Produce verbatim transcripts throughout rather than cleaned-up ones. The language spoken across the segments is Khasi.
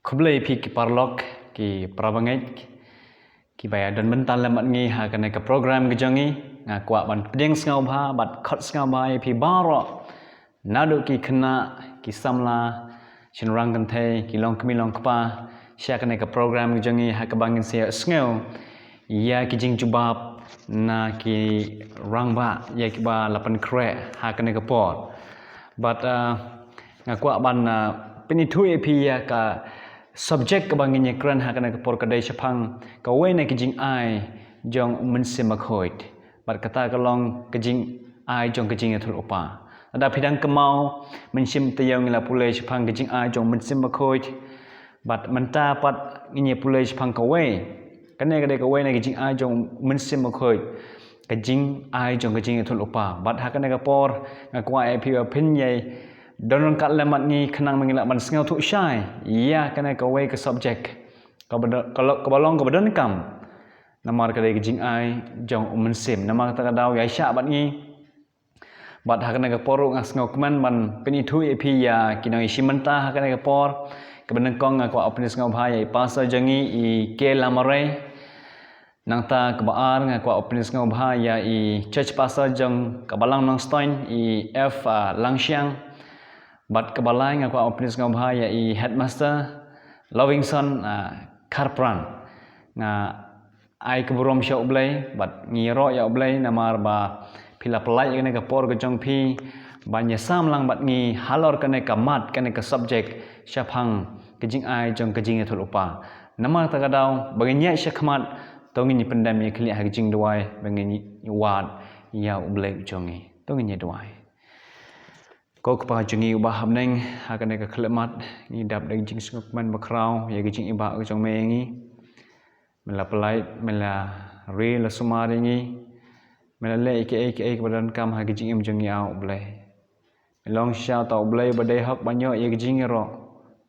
Khublei phi ki paralok, ki parabangeit, ki ba ïa don bynta lem bad ngi ha kane ka program ka jong ngi. Nga kwah ban pdiang sngewbha bad khot sngewbha ïa phi baroh, naduh ki khynnah, ki samla, shynrang kynthei, ki longkmie longkpa, sha kane ka program ka jong ngi ha kaba ngin sa ïohsngew ïa ki jingjubab na ki rangbah ïa kiba la pynkhreh ha kane ka por. Bad, ah, nga kwah ban, ah, pynithuh ïa phi ïa ka subject kaba ngin ïa kren ha kane ka por ka dei shaphang kawei na ki jingai jong u Mynsiem Bakhuid. Bad kata ka long ka jingai jong ka jingïathuhlypa. Lada phi dang kynmaw, mynsiem taïew ngi la pule shaphang ka jingai jong u Mynsiem Bakhuid. Bad mynta pat ngin ïa pule shaphang kawei. Kane ka dei kawei na ka jingai jong u Mynsiem Bakhuid, ka jingai jong ka jingïathuhlypa. Bad ha kane ka por nga kwah ïa phi ba phin ïa don ryngkat lem bad ngi khnang ba ngin lah ban sngewthuh shai ïa kane kawei ka subject kaba do-, kaba long kaba donkam. Namar ka dei ka jingai jong u Mynsiem. Namar kata ka daw ïaishah bad ngi. Bad ha kane ka por ruh nga sngewkmen ban pynithuh ïa phi ïa ki nongïashim bynta ha kane ka por. Kaba nyngkong nga kwah ban pynsngewbha ïa i pastor jong ngi, i K Lamare. Nangta kaba ar nga kwah ban pynsngewbha ïa i church pastor jong ka Balang Nongstoiñ, i F, ah, Langshiang. Bad kaba lai nga kwah ban pynsngewbha ïa i headmaster Lovingson, ah, Kharpran. Nga ai ka burom sha U Blei, bad ngi ïaroh ïa U Blei namar ba phi la pyllait ïa kane ka por ka jong phi ban ïasam lang bad ngi halor kane ka mat, kane ka subject shaphang ka jingai jong ka jingïathuhlypa. Namar kata ka daw ba ngin ïaid shakhmat, to ngin ïa pyndem ïa khlieh ha ka jingduwai ba ngin ïa wad ïa U Blei u jong ngi. To ngin ïa duwai. Ko Kpa jong ngi uba ha bneng, ha kane ka khyllipmat ngi dap da ka jingsngewkmen bakhraw ïa ka jingibah ka jong me ïa ngi. Me la pyllait, me la ri la sumar ïa ngi. Me la leh ïa kiei kiei kiba donkam ha ka jingim jong ngi, ah U Blei. Me long shisha uta U Blei uba dei hok ban ïoh ïa ka jingïaroh,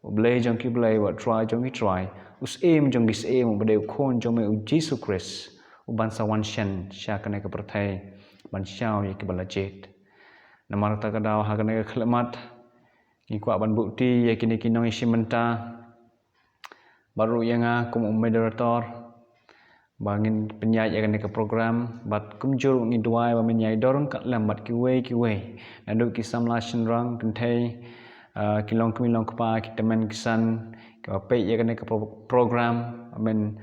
U Blei jong ki Blei, U Trai jong ki Trai, U Syiem jong ki Syiem, uba dei U Khun jong me U Jisu Khrist, uban sa wan shen sha kane ka pyrthei ban shaw ïa kiba la jied. Namar kata ka daw ha kane ka khyllipmat ngi kwah ban buh kti ïa kine ki nongïashim bynta. Bad ruh ïa nga kum u moderator ba ngin pynïaid ïa kane ka program, bad kumjuh ruh ngi duwai ba men ïai dor ryngkat lem bad kiwei kiwei, naduh ki samla shynrang kynthei, ah, ki longkmie longkpa, ki tymmen ki san, kiba peit ïa kane ka pro-, program, ba men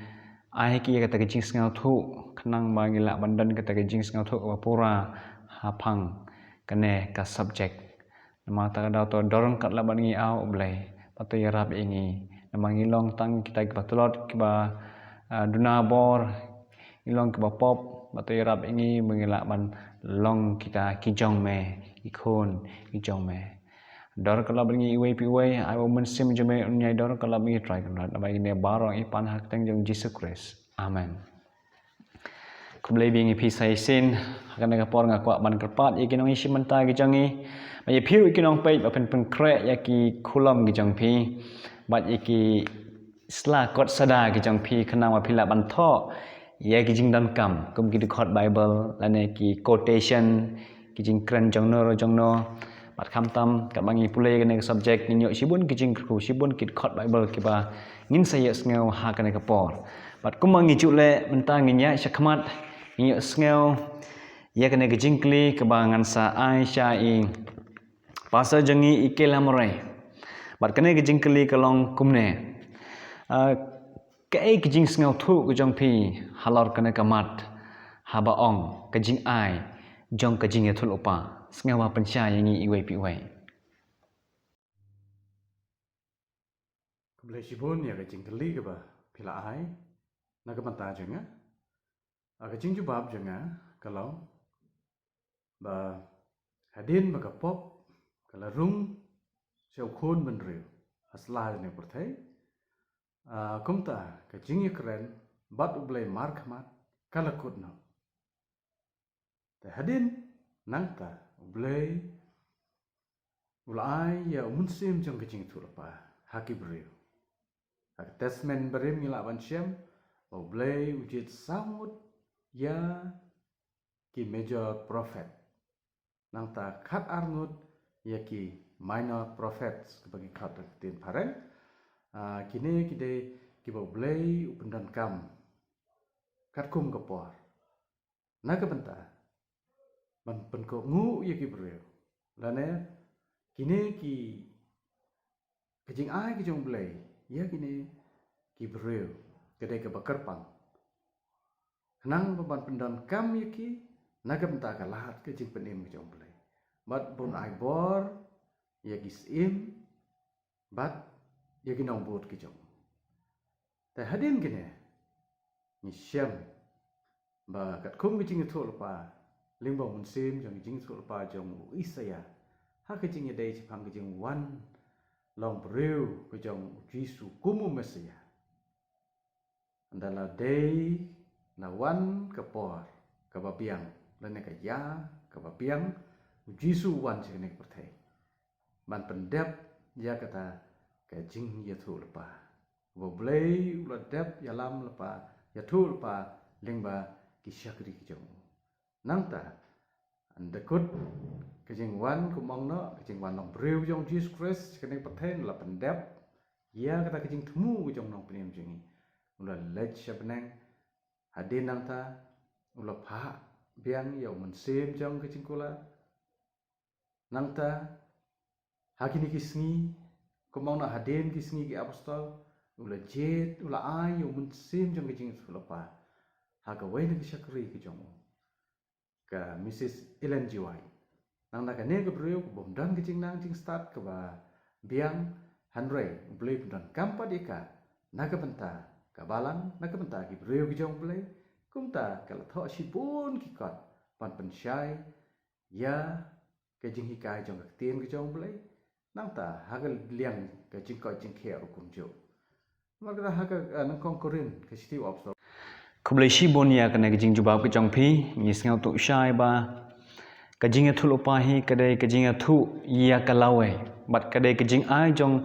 ai ha ki ïa kata ka jingsngewthuh khnang ba ngi lah ban don kata ka jingsngewthuh kaba pura shaphang kane ka subject. Namar kata ka daw to dor ryngkat lem bad ngi, ah U Blei, bad to ïarap ïa ngi. Namar ngi long tang kita kiba tlot, kiba, ah, duna bor, ngi long kiba pop, bad to ïarap ïa ngi ba ngi lah ban long kita ki jong me, ki khun ki jong me. Dor ryngkat lem bad ngi iwei pa iwei, ai ba u Mynsiem jong me un ïai dor ryngkat lem bad ngi, Trai Kynrad. Namar kine baroh ngi pan ha ka kyrteng jong Jisu Khrist. Amen. Khublei biang ïa phi sa shisien. Ha kane ka por nga kwah ban kyrpad ïa ki nongïashim bynta ki jong ngi, bad ïa phi ruh ki nongpeit, ba phin pynkhreh ïa ki khulom ki jong phi bad ïa ki sla kot sada ki jong phi, khnang ba phi lah ban thoh ïa ki jingdonkam kum ki dkhot Baibl lane ki quotation, ki jingkren jongno ruh jongno. Bad khamtam katba ngi pule ïa kane ka subject, ngin ïoh shibun ki jingkyrkhu, shibun ki dkhot Baibl kiba ngin sa ïohsngew ha kane ka por. Bad kumba ngi ju leh, mynta ngin ïaid shakhmat, ngin ïohsngew ïa kane ka jingkylli kaba ngan sa ai sha i pastor jong ngi, i K Lamare. Bad kane ka jingkylli ka long kumne: Ah, kaei ka jingsngewthuh ka jong phi halor kane ka mat, haba ong ka jingai jong ka jingïathuhlypa? Sngewbha pynshai ïa ngi iwei pa iwei. Khublei shibun ïa ka jingkylli kaba phi la ai na ka bynta jong nga. Ah, ka jingjubab jong nga ka long ba hadien ba ka pop ka la rung sha u khun bynriew ha sla jong ka pyrthei, ah, kumta ka jingïakren bad U Blei markhmat ka la kut noh. Te hadien nangta U Blei u la ai ïa u Mynsiem jong ka jingïathuhlypa ha ki briew. Ha ka Testament Barim ngi lah ban shem ba U Blei u jied saw ngut ïa ki major prophet, nangta khat ar ngut ïa ki minor prophets, kaba ngi khot da ka ktien phareng. Ah, kine ki dei kiba U Blei u pyndonkam katkum ka por, na ka bynta ban pynkohnguh ïa ki briew, lane kine ki, ka jingai ka jong U Blei ïa kine ki briew ka dei kaba kyrpang, khnang ba ban pyndonkam ïa ki na ka bynta ka lad ka jingpynim ka jong U Blei, bad bun ai bor ïa ki syiem bad ïa ki nongbud ki jong. Te hadien kine, ngi shem ba katkum ka jingïathuhlypa lyngba u mynsiem jong ka jingïathuhlypa jong u Isaïah ha ka jingïadei shaphang ka jingwan long briew ka jong u Jisu kum u Messiah. Ynda la dei, la wan ka por kaba biang, lane ka ïa kaba biang, u Jisu u wan sha kane ka pyrthei ban pyndep ïa kata ka jingïathuhlypa. Ba U Blei u la dep ïalam lypa, ïathuhlypa lyngba ki shakri ki jong u. Nangta, ynda kut ka jingwan, kumno ka jingwan long briew jong Jisu Khrist sha kane ka pyrthei, la pyndep ïa kata ka jingthmu ka jong u Nongpynim jong ngi. U la leit sha bneng, hadien nangta u la phah biang ïa u mynsiem jong ka jingkular. Nangta, ha kine ki sngi, kumno hadien ki sngi ki apostol, u la jied, u la ai ïa u mynsiem jong ka jingïathuhlypa ha kawei na ki shakri ki jong u, ka Missus Ellen G. White. Nangta kane ka briew ka bym don ka jingnang jingstad kaba biang, hynrei U Blei u pyndonkam pat ïa ka na ka bynta ka balang, na ka bynta ki briew ki jong U Blei. Kumta ka la thoh shibun ki kot ban pynshai ïa ka jinghikai jong ka ktien ka jong U Blei, nangta ha ka liang ka jingkoit jingkhiah ruh kumjuh. Namar kata ha ka, eh, nyngkong Korinth ka shithi u ap sor. Khublei shibun ïa kane ka jingjubab ka jong phi, ngi sngewthuh shai ba ka jingïathuhlypa hi ka dei ka jingïathuh ïa ka lawei bad ka dei ka jingai jong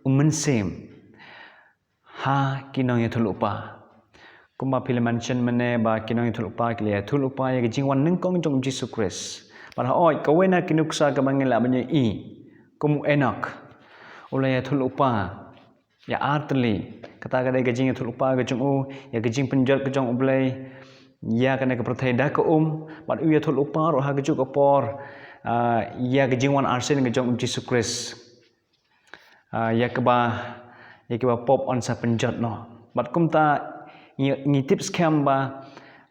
u mynsiem ha ki nongïathuhlypa. Kumba phi la mention mynne ba ki nongïathuhlypa ki la ïathuhlypa ïa ka jingwan nyngkong jong u Jisu Khrist. Bad hooid, kawei na ki nuksa kaba ngi lah ban ïohi, kum u Enok, u la ïathuhlypa ïa ar tylli. Kata ka dei ka jingïathuhlypa ka jong u ïa ka jingpynjot ka jong U Blei ïa kane ka pyrthei da ka um, bad u ïathuhlypa ruh ha kajuh ka por, ah, ïa ka jingwan arsien ka jong u Jisu Khrist. Ah, ïa kaba, ïa kaba pop yn sa pynjot noh. Bad kumta ngi, ngi tip skhem ba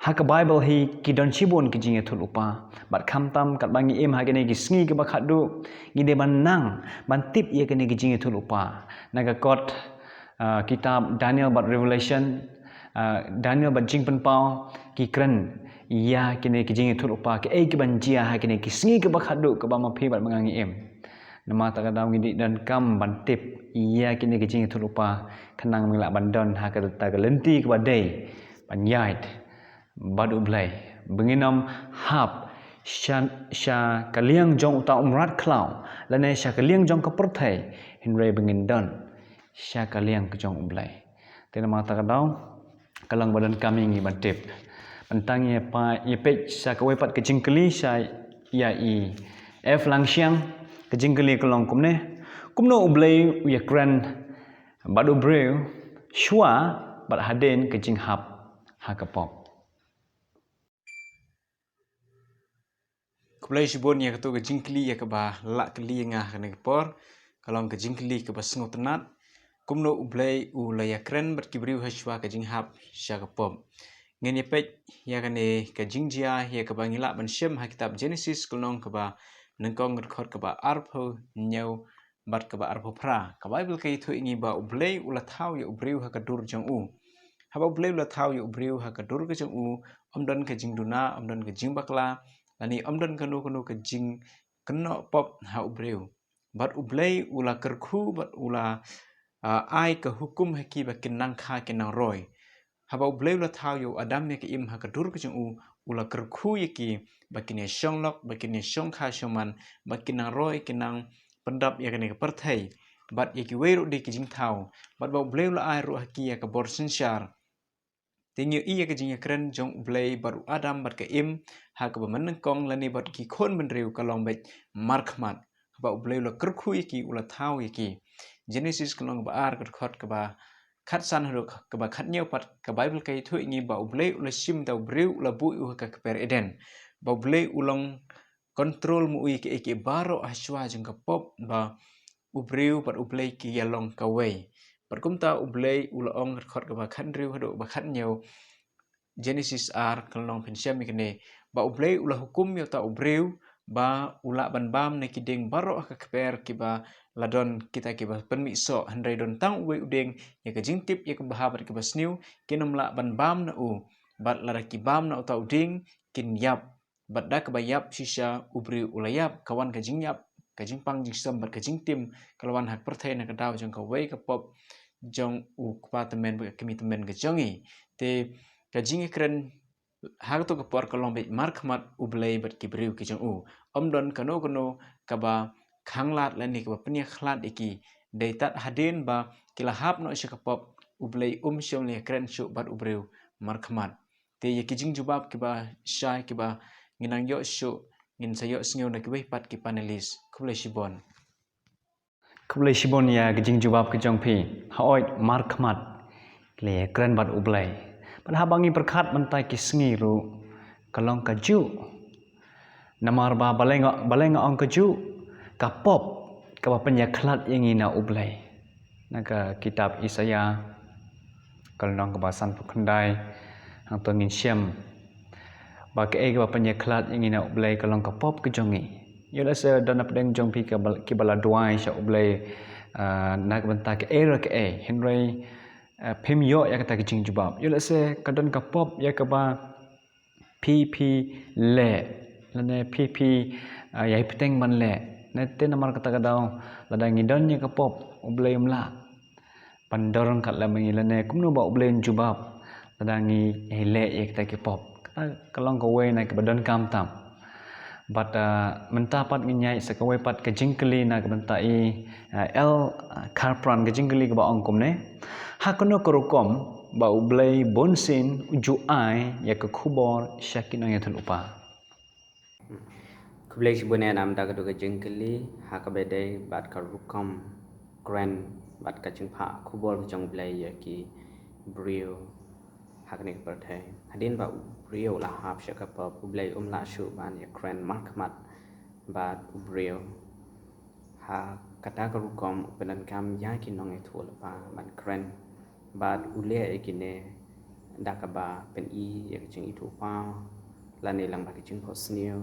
ha ka Bible hi ki don shibun ki jingïathuhlypa. Bad khamtam katba ngi im ha kine ki sngi kiba khatduh, ngi dei ban nang ban tip ïa kine ki jingïathuhlypa. Na ka kot, ah, kitab Daniel bad Revelation, ah, Daniel bad Jingpynpaw, ki kren ïa kine ki jingïathuhlypa, kaei kaban jia ha kine ki sngi kiba khatduh kaba ma phi bad ma nga ngi im. Namar kata ka daw ngi dei donkam ban tip ïa kine ki jingïathuhlypa, khnang ba ngin lah ban don ha kata ka lynti kaba dei ban ïaid bad U Blei, ba ngin ym hap sha, sha ka liang jong uta u mrad khlaw, lane sha ka liang jong ka pyrthei, hynrei ba ngin don sha ka liang ka jong U Blei. Te namar kata ka daw ka long ba donkam ïa ngi ban tip. Bad tang ïa pa, ïa peit sha kawei pat ka jingkylli sha ïa i F Langshiang, ka jingkylli ka long kumne: Kumno U Blei u ïakren bad u briew shuwa bad hadien ka jinghap ha ka pop? Khublei shibun ïa kato ka jingkylli ïa kaba la kylli ïa nga ha kane ka por. Ka long ka jingkylli kaba sngewtynnat. Kumno U Blei u la ïakren bad ki briew ha shuwa ka jinghap sha ka pop? Ngin ïa peit ïa kane ka jingjia ïa kaba ngi lah ban shem ha kitab Genesis ka lynnong kaba nyngkong, ka dkhot kaba arphew hynñiew bad kaba arphew phra. Ka Baibl ka ïathuh ïa ngi ba U Blei u la thaw ïa u briew ha ka dur jong u. Haba U Blei u la thaw ïa u briew ha ka dur ka jong u, ym don ka jingduna, ym don ka jingbakla, lane ym don kano kano ka jingkynnoh pop ha u briew. Bad U Blei u la kyrkhu bad u la, ah, ai ka hukum ha ki ba kin nang kha kin nang roi. Haba U Blei u la thaw ïa u Adam ïa ka Im ha ka dur ka jong u, u la kyrkhu ïa ki ba kin ïa shong lok, ba kin ïa shong kha shong man, ba kin nang roi, kin nang pyndap ïa kane ka pyrthei. Bad ïa kiwei ruh de ki jingthaw. Bad ba U Blei u la ai ruh ha ki ïa ka bor synshar. Te ngi ïohi ïa ka jingïakren jong U Blei bad u Adam bad ka Im ha kaba mynnyngkong lane bad ki khun bynriew ka long beit markhmat. Haba U Blei u la kyrkhu ïa ki, u la thaw ïa ki. Genesis ka lynnong kaba ar, ka dkhot kaba khatsan haduh kaba khathynñiew pat, ka Baibl ka ïathuh ïa ngi ba U Blei u la shim da u briew, u la buh ïa u ha ka kper Eden. Ba U Blei u long control, ma u ïa kiei kiei baroh ha shuwa jong ka pop, ba u briew bad U Blei ki ïa long kawei. Bad kumta U Blei u la ong, ka dkhot kaba khathynriew haduh ba khathynñiew, Genesis ar, ka lynnong, phin shem ïa kane, ba U Blei u la hukum ïa uta u briew ba u lah ban bam na ki dieng baroh ha ka kper kiba la don, kita kiba pynmih soh, hynrei don tang uwei u dieng, ïa ka jingtip ïa ka bha bad kaba sniew, kin ym lah ban bam na u, bad lada ki bam na uta u dieng, kin ïap. Bad da kaba ïap shisha u briew u la ïap, ka wan ka jingïap, ka jingpang jingshitom bad ka jingtim, ka la wan ha ka pyrthei na ka daw jong kawei ka pop jong u kpa tymmen bad ka kmie tymmen ka jong ngi. Te ka jingïakren ha kato ka por ka long beit markhmat U Blei bad ki briew ki jong u. Ym don kano kano kaba khanglad lane kaba pynïakhlad ïa ki. Dei tad hadien ba ki la hap noh sha ka pop, U Blei um shym la ïakren shuh bad u briew markhmat. Te ïa ki jingjubab kiba shai kiba ngin nang ïoh shuh, ngin sa ïohsngew na kiwei pat ki panelist. Khublei shibun. Khublei shibun ïa ki jingjubab ki jong phi. Hooid, markhmat, ki la ïakren bad U Blei. Bad haba ngi pyrkhat mynta ki sngi ruh, ka long kajuh. Namar ba balei nga, balei nga ong kajuh, ka pop kaba pynïakhlad ïa ngi na U Blei. Na ka kitab Isaïah, ka lynnong kaba sanphew khyndai, hangto ngin shem ba kaei kaba pynïakhlad ïa ngi na U Blei ka long ka pop ka jong ngi. Ïoh lehse don na pdeng jong phi kiba, kiba la duwai sha U Blei, ah, na ka bynta kaei re kaei, hynrei, ah, phim ïoh ïa kata ka jingjubab. Ïoh lehse ka don ka pop ïa kaba phi phi leh, lane phi phi, ah, ïai bteng ban leh. Te namar kata ka daw, lada ngi don ïa ka pop, U Blei um lah ban don ryngkat lem bad ngi, lane kumno ba U Blei un jubab lada ngi ïai leh ïa kita ki pop. Kata ka long kawei na kiba donkam tam. Bad, ah, mynta pat ngin ïaid sa kawei pat ka jingkylli na ka bynta i, ah, L, ah, Kharpran, ka jingkylli kaba ong kumne: Ha kano ka rukom ba U Blei bunsien u ju ai ïa ka khubor sha ki nongïathuhlypa? Khublei shibun ïa na ka bynta kato ka jingkylli, ha kaba ïadei bad ka rukom kren bad ka jingphah khubor ka jong U Blei ïa ki briew ha kane ka pyrthei. Hadien ba u briew u la hap sha ka pop, U Blei um lah shuh ban ïakren markhmat bad u briew. Ha kata ka rukom u pyndonkam ïa ki nongïathuhlypa ban kren bad u leh ïa kine da kaba pyni ïa ka jingithuhpaw lane lyngba ka jingphohsniew.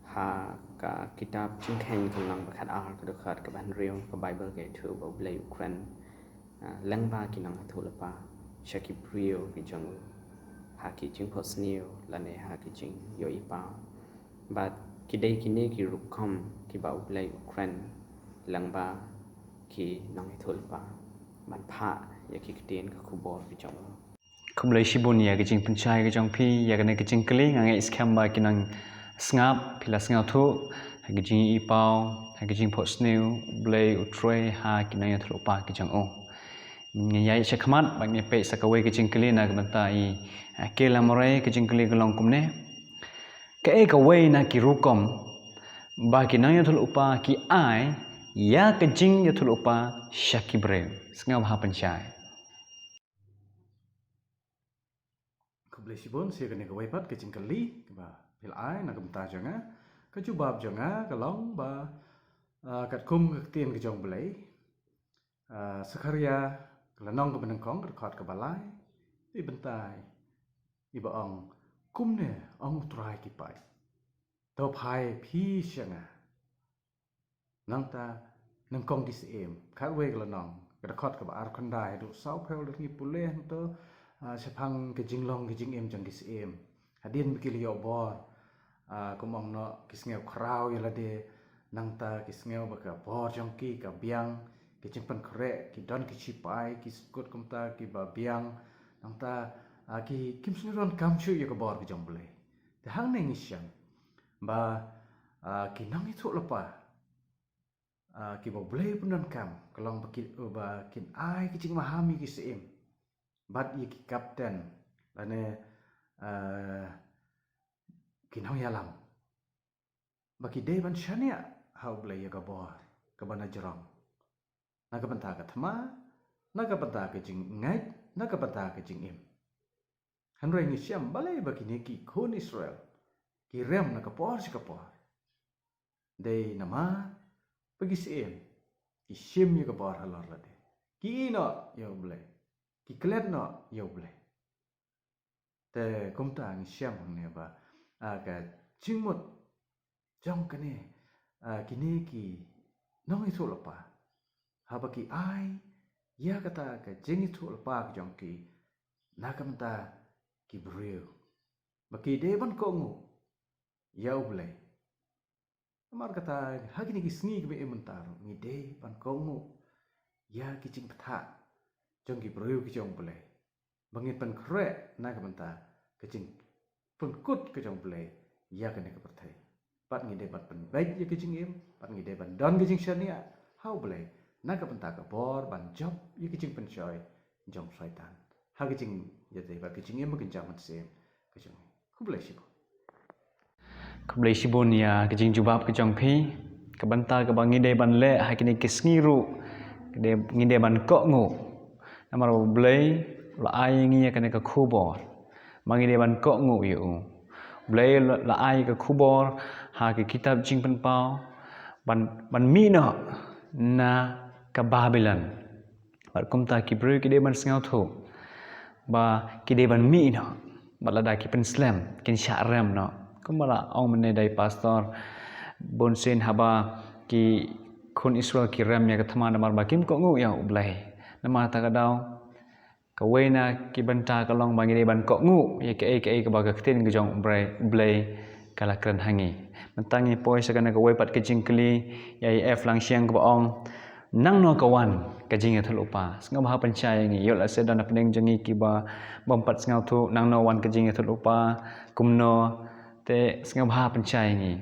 Ha ka kitab Jingkheiñ ka lynnong ba khatar, ka dkhot kaba hynriew, ka Baibl ka ïathuh ba U Blei u kren, ah, lyngba ki nongïathuhlypa sha ki briew ki jong u ha ki jingphohsniew lane ha ki jingïohipaw. Bad ki dei kine ki rukom kiba U Blei u kren lyngba ki nongïathuhlypa ban phah ïa ki ktien ka khubor ki jong u. Khublei shibun ïa ka jingpynshai ka jong phi ïa kane ka jingkylli. Nga ngeit skhem ba ki nongsngap phi la sngewthuh ha ka jingïohipaw, ha ka jingphohsniew, U Blei u trei ha ki nongïathuhlypa ki jong u. Ngin ïaid shakhmat bad ngin peit sa kawei ka jingkylli na ka bynta i, ah, Kela Murray. Ka jingkylli ka long kumne: Kaei kawei na ki rukom ba ki nongïathuhlypa ki ai ïa ka jingïathuhlypa sha ki briew? Sngewbha pynshai. Khublei shibun, sa kane kawei pat ka jingkylli kaba phi la ai na ka bynta jong nga. Ka jubab jong nga ka long ba, ah, katkum ka ktien ka jong U Blei, ah, Sakhariah ka lynnong kaba nyngkong, ka dkhot kaba lai, i bynta iba ong kumne: Ong U Trai ki paid, to phai phi sha nga. Nangta nyngkong ki syiem, khatwei ka lynnong, ka dkhot kaba arphew khyndai haduh sawphew, lada ngi pule hangto, ah, shaphang ka jinglong ka jingim jong ki syiem. Hadien ba ki la ïoh bor, ah, kum ong noh, ki sngew khraw ïa lade, nangta ki sngew ba ka bor jong ki ka biang, ki jingpynkhreh, ki don ki shipai, ki skud kumta kiba biang, nangta, ah, ki, kim shym donkam shuh ïa ka bor ka jong U Blei. Te hangne ngi shem ba, ah, ki nongïathuhlypa, ah, kiba U Blei u pyndonkam, ka long ba ki, ba kin ai ki jingmaham ïa ki syiem bad ïa ki kapten lane, ah, ki nongïalam, ba ki dei ban shaniah ha U Blei ïa ka bor kaba na jrong. Na ka bynta ka thma, na ka bynta ka jingngeit, na ka bynta ka jingim. Hynrei ngi shem balei ba kine ki khun Israel ki rem na ka por sha ka por. Dei namar ba ki shem, ki shem ïa ka bor halor lade. Ki ïehnoh ïa U Blei. Ki klet noh ïa U Blei. Te kumta ngi shem hangne ba, ah, ka jingmut jong kane, ah, kine ki nongïathuhlypa, haba ki ai ïa kata ka jingïathuhlypa ka jong ki na ka bynta ki briew, ba ki dei ban kohnguh ïa U Blei. Namar kata, ha kine ki sngi kiba im mynta ruh, ngi dei ban kohnguh ïa ki jingpyntha jong ki briew ki jong U Blei, ba ngin pynkhreh na ka bynta ka jingpynkut ka jong U Blei ïa kane ka pyrthei. Bad ngi dei ban pynbeit ïa ka jingim, bad ngi dei ban don ka jingshaniah ha U Blei na ka bynta ka bor ban jop ïa ka jingpynshoi jong Soitan ha ka jingïadei bad ka jingim ba kynja mynsiem ka jong ngi. Khublei shibun. Khublei shibun ïa ka jingjubab ka jong phi. Ka bynta kaba ngi dei ban leh ha kine ki sngi ruh, ngi dei, ngi dei ban kohnguh. Namar U Blei u la ai ïa ngi ïa kane ka khubor ba ngi dei ban kohnguh ïa u. U Blei u la, la ai ka khubor ha ka kitab Jingpynpaw ban, ban mih noh na ka Babilon. Bad kumta ki briew ki dei ban sngewthuh ba ki dei ban mih noh, bad lada ki pynslem kin shah rem noh. Kumba la ong mynne da i pastor, bunsien haba ki khun Israel ki rem ïa ka thma namar ba kim kohnguh ïa U Blei. Namar kata ka daw, kawei na ki bynta ka long ba ngi dei ban kohnguh ïa kaei kaei kaba ka ktien ka jong U Blei, U Blei ka la kren ha ngi. Mynta ngin poi sha kane kawei pat ka jingkylli ïa i F Langsheng kaba ong, nangno ka wan ka jingïathuhlypa? Sngewbha pynshai ïa ngi. Ïoh lehse don na pdeng jong ngi kiba bym pat sngewthuh nangno wan ka jingïathuhlypa, kumno, te sngewbha pynshai ïa ngi.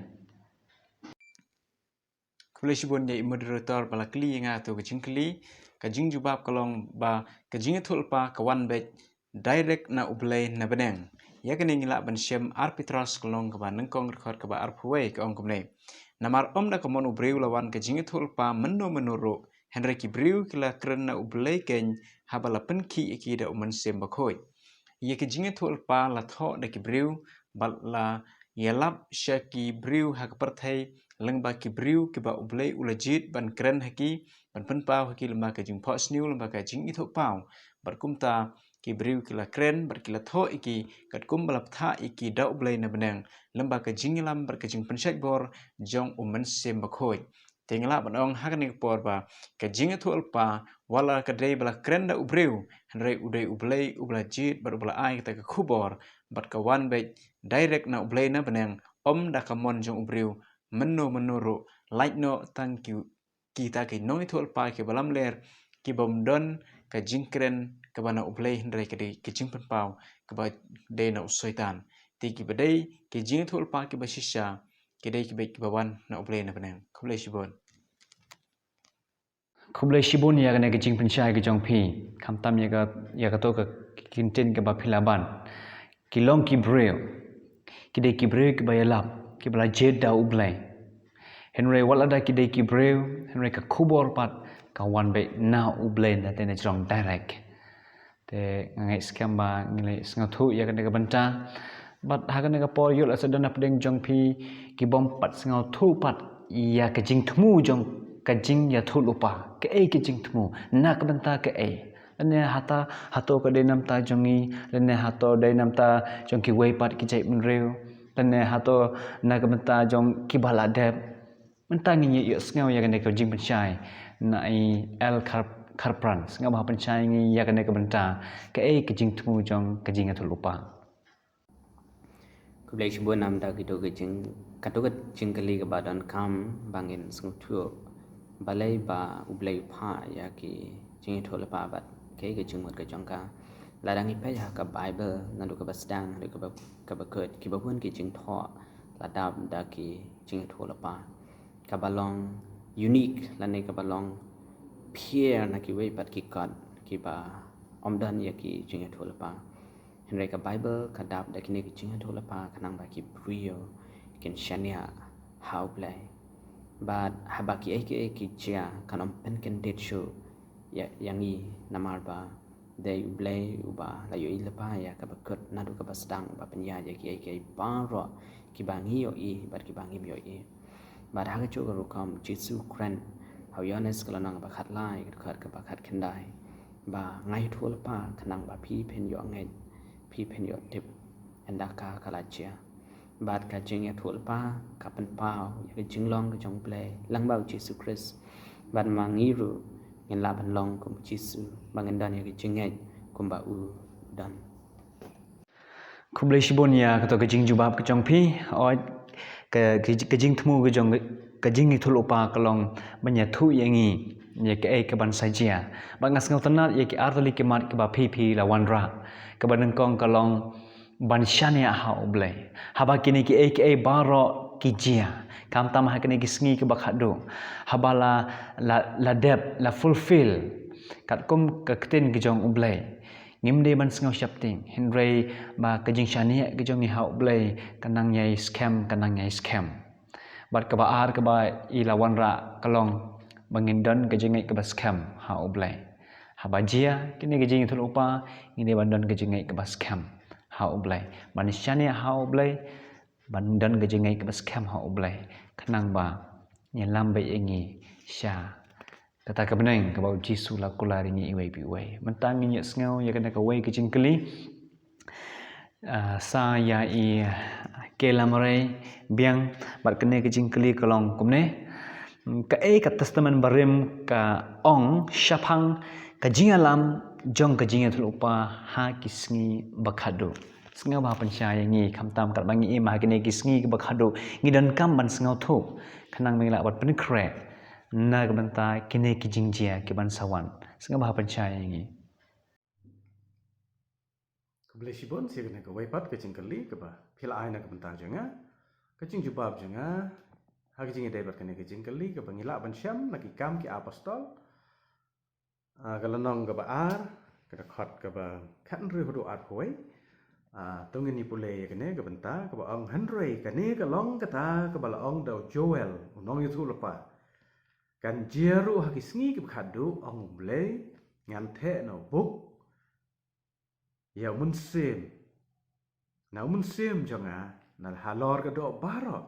Khublei shibun ïa i moderator ba la kylli ïa nga tu ka jingkylli. Ka jingjubab ka long ba ka jingïathuhlypa ka wan beit direct na U Blei na bneng. Ïa kane ngi lah ban shem ar Petros ka lynnong kaba nyngkong dkhot kaba arphew wei ka ong kumne. Namar ym da ka mon u briew la wan ka jingïathuhlypa mynno mynno ruh, hynrei ki briew ki la kren na U Blei keiñ haba la pynkhih ïa ki da U Mynsiem Bakhuid. Ïa ka jingïathuhlypa la thoh da ki briew bad la ïalap sha ki briew ha ka pyrthei lyngba ki briew kiba U Blei u la jied ban kren ha ki, ban pynpaw ha ki lyngba ka jingphohsniew, lyngba ka jingithuhpaw. Bad kumta ki briew ki la kren bad ki la thoh ïa ki katkum ba la bthah ïa ki da U Blei na bneng lyngba ka jingïalam bad ka jingpynshait bor jong U Mynsiem Bakhuid. Te ngi lah ban ong ha kane ka por ba ka jingïathuhlypa wat la ka dei ba la kren da u briew, hynrei u dei U Blei uba la jied bad uba la ai kata ka khubor, bad ka wan beit direct na U Blei na bneng, ym da ka mon jong u briew mynno mynno ruh, lait noh tang ki, kita ki nongïathuhlypa kiba lamler, kibym don ka jingkren kaba na U Blei, hynrei ka dei ka jingpynpaw kaba dei na u Soitan. Te kiba dei ki jingïathuhlypa kiba shisha ki dei ki beit kiba wan na U Blei na bneng. Khublei shibun. Khublei shibun ïa kane ka jingpynshai ka jong phi. Khamtam ïa ka, ïa kato ka kyntien kaba phi la ban. Ki long ki briew. Ki dei ki briew kiba ïalap, kiba la jied da U Blei. Hynrei wat lada ki dei ki briew, hynrei ka khubor pat ka wan beit na U Blei, na te na jrong direct. Te nga ngeit skhem ba ngi la sngewthuh ïa kane ka bynta. Bad ha kane ka por ïoh lehse don na pdeng jong phi kibym pat sngewthuh pat ïa ka jingthmu jong ka jingïathuhlypa. Kaei ka jingthmu? Na ka bynta kaei? Lane hata, hato ka dei na bynta jong ngi, lane hato dei na bynta jong kiwei pat ki jaitbynriew, lane hato na ka bynta jong kiba la dep. Mynta ngin ïohsngew ïa kane ka jingpynshai na i L Khar-, Kharpran. Sngewbha pynshai ïa ngi ïa kane ka bynta. Kaei ka jingthmu jong ka jingïathuhlypa? Khublei shibun namar kito ki jing, kato ka jingkylli kaba donkam ba ngin sngewthuh balei ba U Blei u phah ïa ki jingïathuhlypa bad kaei ka jingmut ka jong ka. Lada ngi peit ha ka Baibl naduh kaba sdang haduh kaba, kaba kut, kiba bun ki jingthoh la dap da ki jingïathuhlypa kaba long unique lane kaba long pher na kiwei pat ki kot kiba ym don ïa ki jingïathuhlypa. Hynrei ka Baibl ka dap da kine ki jingïathuhlypa khnang ba ki briew kin shaniah ha U Blei. Bad haba kiei kiei ki jia, kan ym pynkyndit shuh ïa, ïa ngi, namar ba dei U Blei uba la ïohi lypa ïa kaba kut naduh kaba sdang, ba pynïaid ïa kiei kiei baroh kiba ngi ïohi bad kiba ngim ïohi. Bad ha kajuh ka rukom, Jisu u kren ha u Ïoannis ka lynnong ba khatlai, ka dkhot kaba khatkhyndai, ba nga ïathuh lypa khnang ba phi phin ïoh ngeit, phi phin ïoh tip ynda ka ka la jia. Bad ka jingïathuh lypa ka pynpaw ïa ka jinglong ka jong U Blei lyngba U Jisu Khrist. Bad ma ngi ruh ngin lah ban long kum U Jisu, ba ngin don ïa ka jingngeit kumba u don. Khublei shibun ïa kato ka jingjubab ka jong phi. Oi, ka, ka, ka jingthmu ka jong ka jingïathuh lypa ka long ban ïathuh ïa ngi ïa kaei kaban sa jia. Bad nga sngewtynnat ïa ki artylli ki mat kiba phi phi la wanrah. Kaba nyngkong ka long ban shaniah ha U Blei. Haba kine kiei kiei baroh ki jia, khamtam ha kine ki sngi kiba khadduh, haba la, la, la dep, la fulfill katkum ka ktien ka jong U Blei, ngim dei ban sngew sheptieng, hynrei ba ka jingshaniah ka jong ngi ha U Blei ka nang ïai skhem, ka nang ïai skhem. Bad kaba ar kaba i la wanrah ka long ba ngin don ka jingngeit kaba skhem ha U Blei. Haba jia kine ka jingïathuh lypa, ngin dei ban don ka jingngeit kaba skhem ha U Blei. Ban shaniah ha U Blei, ban don ka jingngeit kaba skhem ha U Blei, khnang ba ngin lam beit ïa ngi sha kata ka bneng kaba U Jisu u la kular ïa ngi iwei pa iwei. Mynta ngin ïohsngew ïa kane kawei ka jingkylli. Ah, sa ïa i Kay Lamrei biang, bad kane ka jingkylli ka long kumne. Kaei ka Testament Barim ka ong shaphang ka jingïalam jong ka jingïathuh lypa ha ki sngi ba khadduh? Sngewbha pynshai ïa ngi, khamtam katba ngi im ha kine ki sngi kiba khadduh, ngi donkam ban sngewthuh khnang ba ngin lah ban pynkhreh na ka bynta kine ki jingjia kiban sa wan. Sngewbha pynshai ïa ngi. Khublei shibun sha kane kawei pat ka jingkylli kaba phi la ai na ka bynta jong nga. Ka jingjubab jong nga ha ka jingïadei bad kane ka jingkylli, kaba ngi lah ban shem na Ki Kam ki Apostol, ah, ka lynnong kaba ar, ka dkhot kaba khathynriew haduh arphew wei. Ah, to ngin ïa pule ïa kane ka bynta kaba ong: Hynrei kane ka long kata kaba la ong da u Joel u nongïathuh lypa: Kan jia ruh ha ki sngi kiba khadduh, ong U Blei, ngan theh na u buk ïa u mynsiem, na u mynsiem jong nga, na halor ka doh baroh.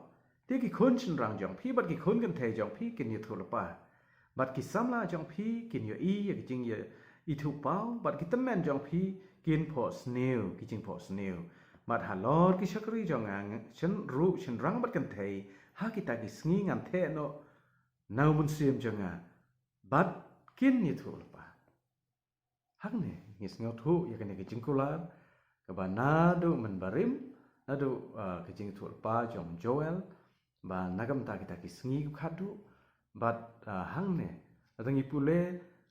Te ki khun shynrang jong phi bad ki khun kynthei jong phi kin ïathuh lypa, bad ki samla jong phi kin ïohi ïa ka jingïathuhpaw, bad ki tymmen jong phi kin phohsniew ki jingphohsniew. Bad halor ki shakri jong nga, shyn-, ruh shynrang bad kynthei, ha kita ki sngi ngan theh noh na u mynsiem jong nga, bad kin ïathuh lypa. Hangne ngi sngewthuh ïa kane ka jingkular kaba naduh mynbarim, naduh, ah, ka jingïathuh lypa jong Joel, ba na ka bynta kita ki sngi kiba khadduh, bad, ah, hangne lada ngi pule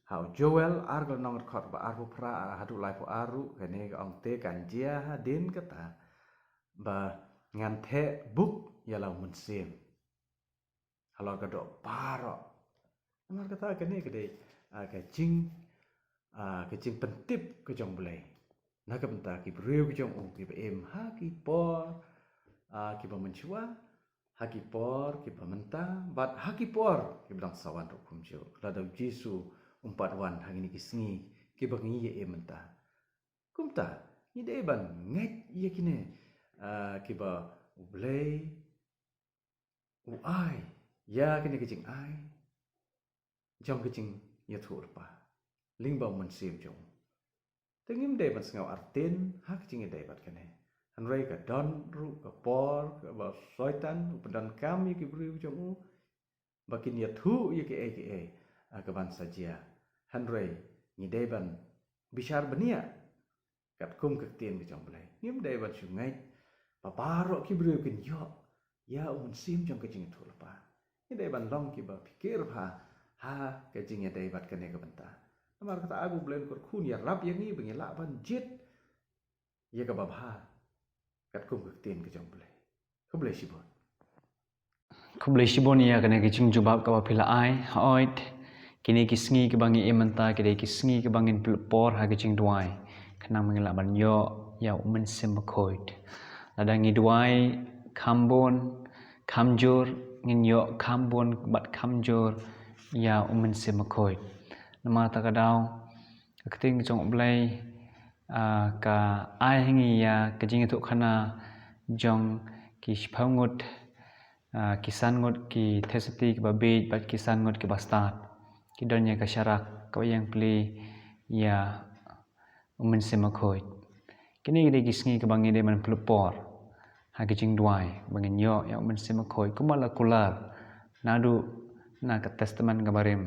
ha u Joel ar ka lynnong, dkhot ba arphew phra haduh laiphew ar ruh, kane ka ong: Te kan jia hadien kata ba ngan theh buk ïa la u mynsiem halor ka doh baroh. Namar kata kane ka dei, ah, ka jing, ah, ka jingpyntip ka jong U Blei na ka bynta ki briew ka jong u kiba im ha ki por, ah, kiba mynshuwa, ha ki por kiba mynta, bad ha ki por kiba dang sa wan ruh kumjuh, lada U Jisu um pat wan ha kine ki sngi kiba ngi ïa im mynta. Kumta ngi dei ban ngeit ïa kine, ah, kiba U Blei u ai ïa kine ki jingai jong ka jingïathuh lypa lyngba u mynsiem jong u. Te ngim dei ban sngew artien ha ka jingïadei bad kane. Hynrei ka don ruh ka por kaba u Soitan u pyndonkam ïa ki briew jong u ba kin ïathuh ïa kiei kiei, ah, kaban sa jia. Hynrei ngi dei ban bishar bniah katkum ka ktien ka jong U Blei. Ngim dei ban shu ngeit ba baroh ki briew kin ïoh ïa u mynsiem jong ka jingïathuh lypa. Ngi dei ban long kiba phikir bha ha ka jingïadei bad kane ka bynta. Namar kata, ai ba U Blei un kyrkhu ïarap ïa ngi ba ngin lah ban jied ïa kaba bha katkum ka ktien ka jong U Blei. Khublei shibun. Khublei shibun ïa kane ka jingjubab kaba phi la ai. Hooid, kine ki sngi kiba ngi im mynta ki dei ki sngi kiba ngin pynlut por ha ka jingduwai, khnang ba ngin lah ban ïoh ïa u Mynsiem Bakhuid. Lada ngi duwai kham bun, kham jur, ngin ïoh kham bun bad kham jur ïa u Mynsiem Bakhuid. Namar kata ka daw ka ktien ka jong U Blei, ah, ka ai ha ngi ïa ka jingïathuhkhana jong ki shiphew ngut, ah, ki san ngut ki theisotti kiba bieit bad ki san ngut kiba stad. Ki don ïa ka sharak kaba ïeng pli ïa u Mynsiem Bakhuid. Kine ki dei ki sngi kaba ngi dei ban pynlut por ha ki jingduwai ba ngin ïoh ïa u Mynsiem Bakhuid kumba la kular naduh na ka Testament kaba rim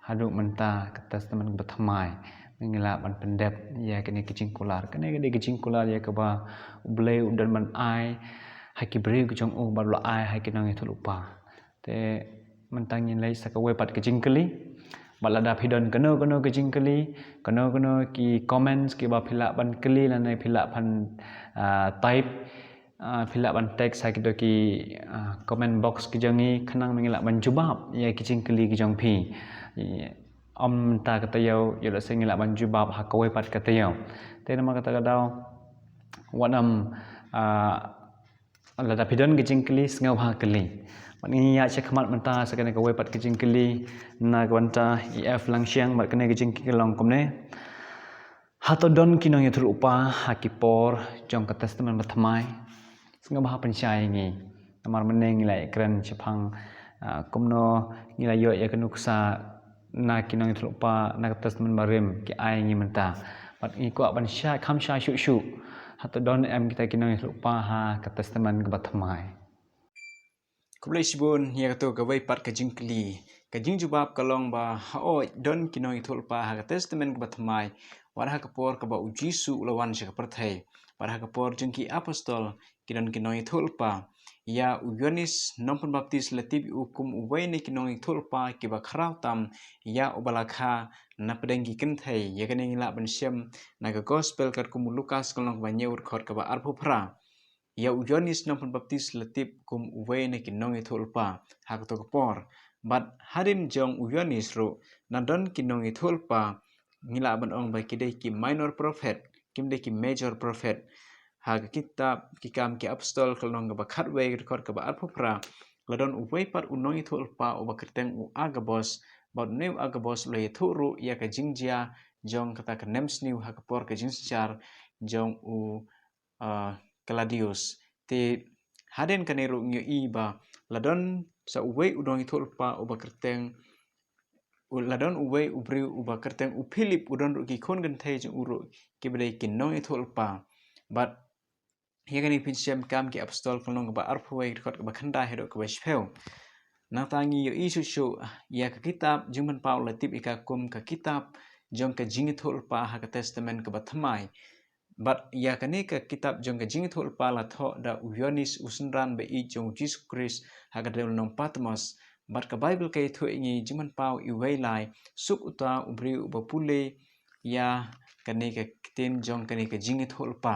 haduh mynta ka Testament kaba thymmai. Ba ngi lah ban pyndep ïa kine ki jingkular. Kine ki dei ki jingkular ïa kaba U Blei u don ban ai ha ki briew ki jong u bad u la ai ha ki nongïathuhlypa. Te mynta ngin leit sa kawei pat ka jingkylli. Bad lada phi don kano kano ka jingkylli, kano kano ki comments kiba phi lah ban kylli lane phi lah ban, ah, type, ah, phi lah ban text ha kito ki, ah, comment box ki jong ngi, khnang ba ngi lah ban jubab ïa ki jingkylli ki jong phi. Ym mynta ka taïew, ïoh lehse ngi lah ban jubab ha kawei pat ka taïew. Te namar kata ka daw wat nym, ah, lada phi don ka jingkylli sngewbha kylli. Bad ngin ïaid shakhmat mynta sa kane kawei pat ka jingkylli na ka bynta E F Langshiang bad kane ka jingkylli ka long kumne. Hato don ki nongïathuhlypa ha ki por jong ka Testament bathymmai? Sngewbha pynshai ïa ngi. Namar mynne ngi la ïakren shaphang, ah, kumno ngi la ïoh ïa ka nuksa na ki nongïathuhlypa na ka Testament barim ki ai ngi mynta. Bad ngi kwah ban shai, kham shai shuh shuh. Hato don em kita ki nongïathuhlypa ha ka Testament kaba thymmai? Khublei shibun ïa kato kawei pat ka jingkylli. Ka jingjubab ka long ba hooid don ki nongïathuhlypa ha ka Testament kaba thymmai. Wat ha ka por kaba U Jisu u la wan sha ka pyrthei. Wat ha ka por jong ki apostol ki don ki nongïathuhlypa. Ïa u Ïoannis Nongpynbaptis la tip ïa u kum uwei na ki nongïathuhlypa kiba khraw tam ïa uba la kha na pdeng ki kynthei. Ïa kane ngi lah ban shem na ka Gospel katkum u Lukas ka lynnong kaba hynñiew dkhot kaba arphew phra. Ïa u Ïoannis Nongpynbaptis la tip kum uwei na ki nongïathuhlypa ha kato ka por. Bad hadien jong u Ïoannis ruh na don ki nongïathuhlypa, ngi lah ban ong ba ki dei ki minor prophet, kim dei ki major prophet. Ha ka kitab Ki Kam ki Apostol ka lynnong kaba khatwei ka dkhot kaba arphew phra, la don uwei pat u nongïathuhlypa uba kyrteng u Agabos, bad une u Agabos u la ïathuh ruh ïa ka jingjia jong kata ka nemsniew ha ka por ka jingsynshar jong u, ah, Klaudius. Te hadien kane ruh ngi ïohi ba la don sa uwei u nongïathuhlypa uba kyrteng u, la don uwei u briew uba kyrteng u Philip, u don ruh ki khun kynthei jong u ruh kiba dei ki nongïathuhlypa. Bad ïa kane phin shem Kam ki Apostol ka lynnong kaba arphew wei dkhot kaba khyndai haduh kaba shiphew. Nangta ngi ïohi shuh shuh ïa ka kitab Jingpynpaw la tip ïa ka kum ka kitab jong ka jingïathuhlypa ha ka Testament kaba thymmai. Bad ïa kane ka kitab jong ka jingïathuhlypa la thoh da u Ïoannis u synran ba ïeit jong u Jisu Khrist ha ka dewlynnong Patmos. Bad ka Baibl ka ïathuh ïa ngi, Jingpynpaw wei lai, suk uta u briew uba pule ïa kane ka ktien jong kane ka jingïathuhlypa.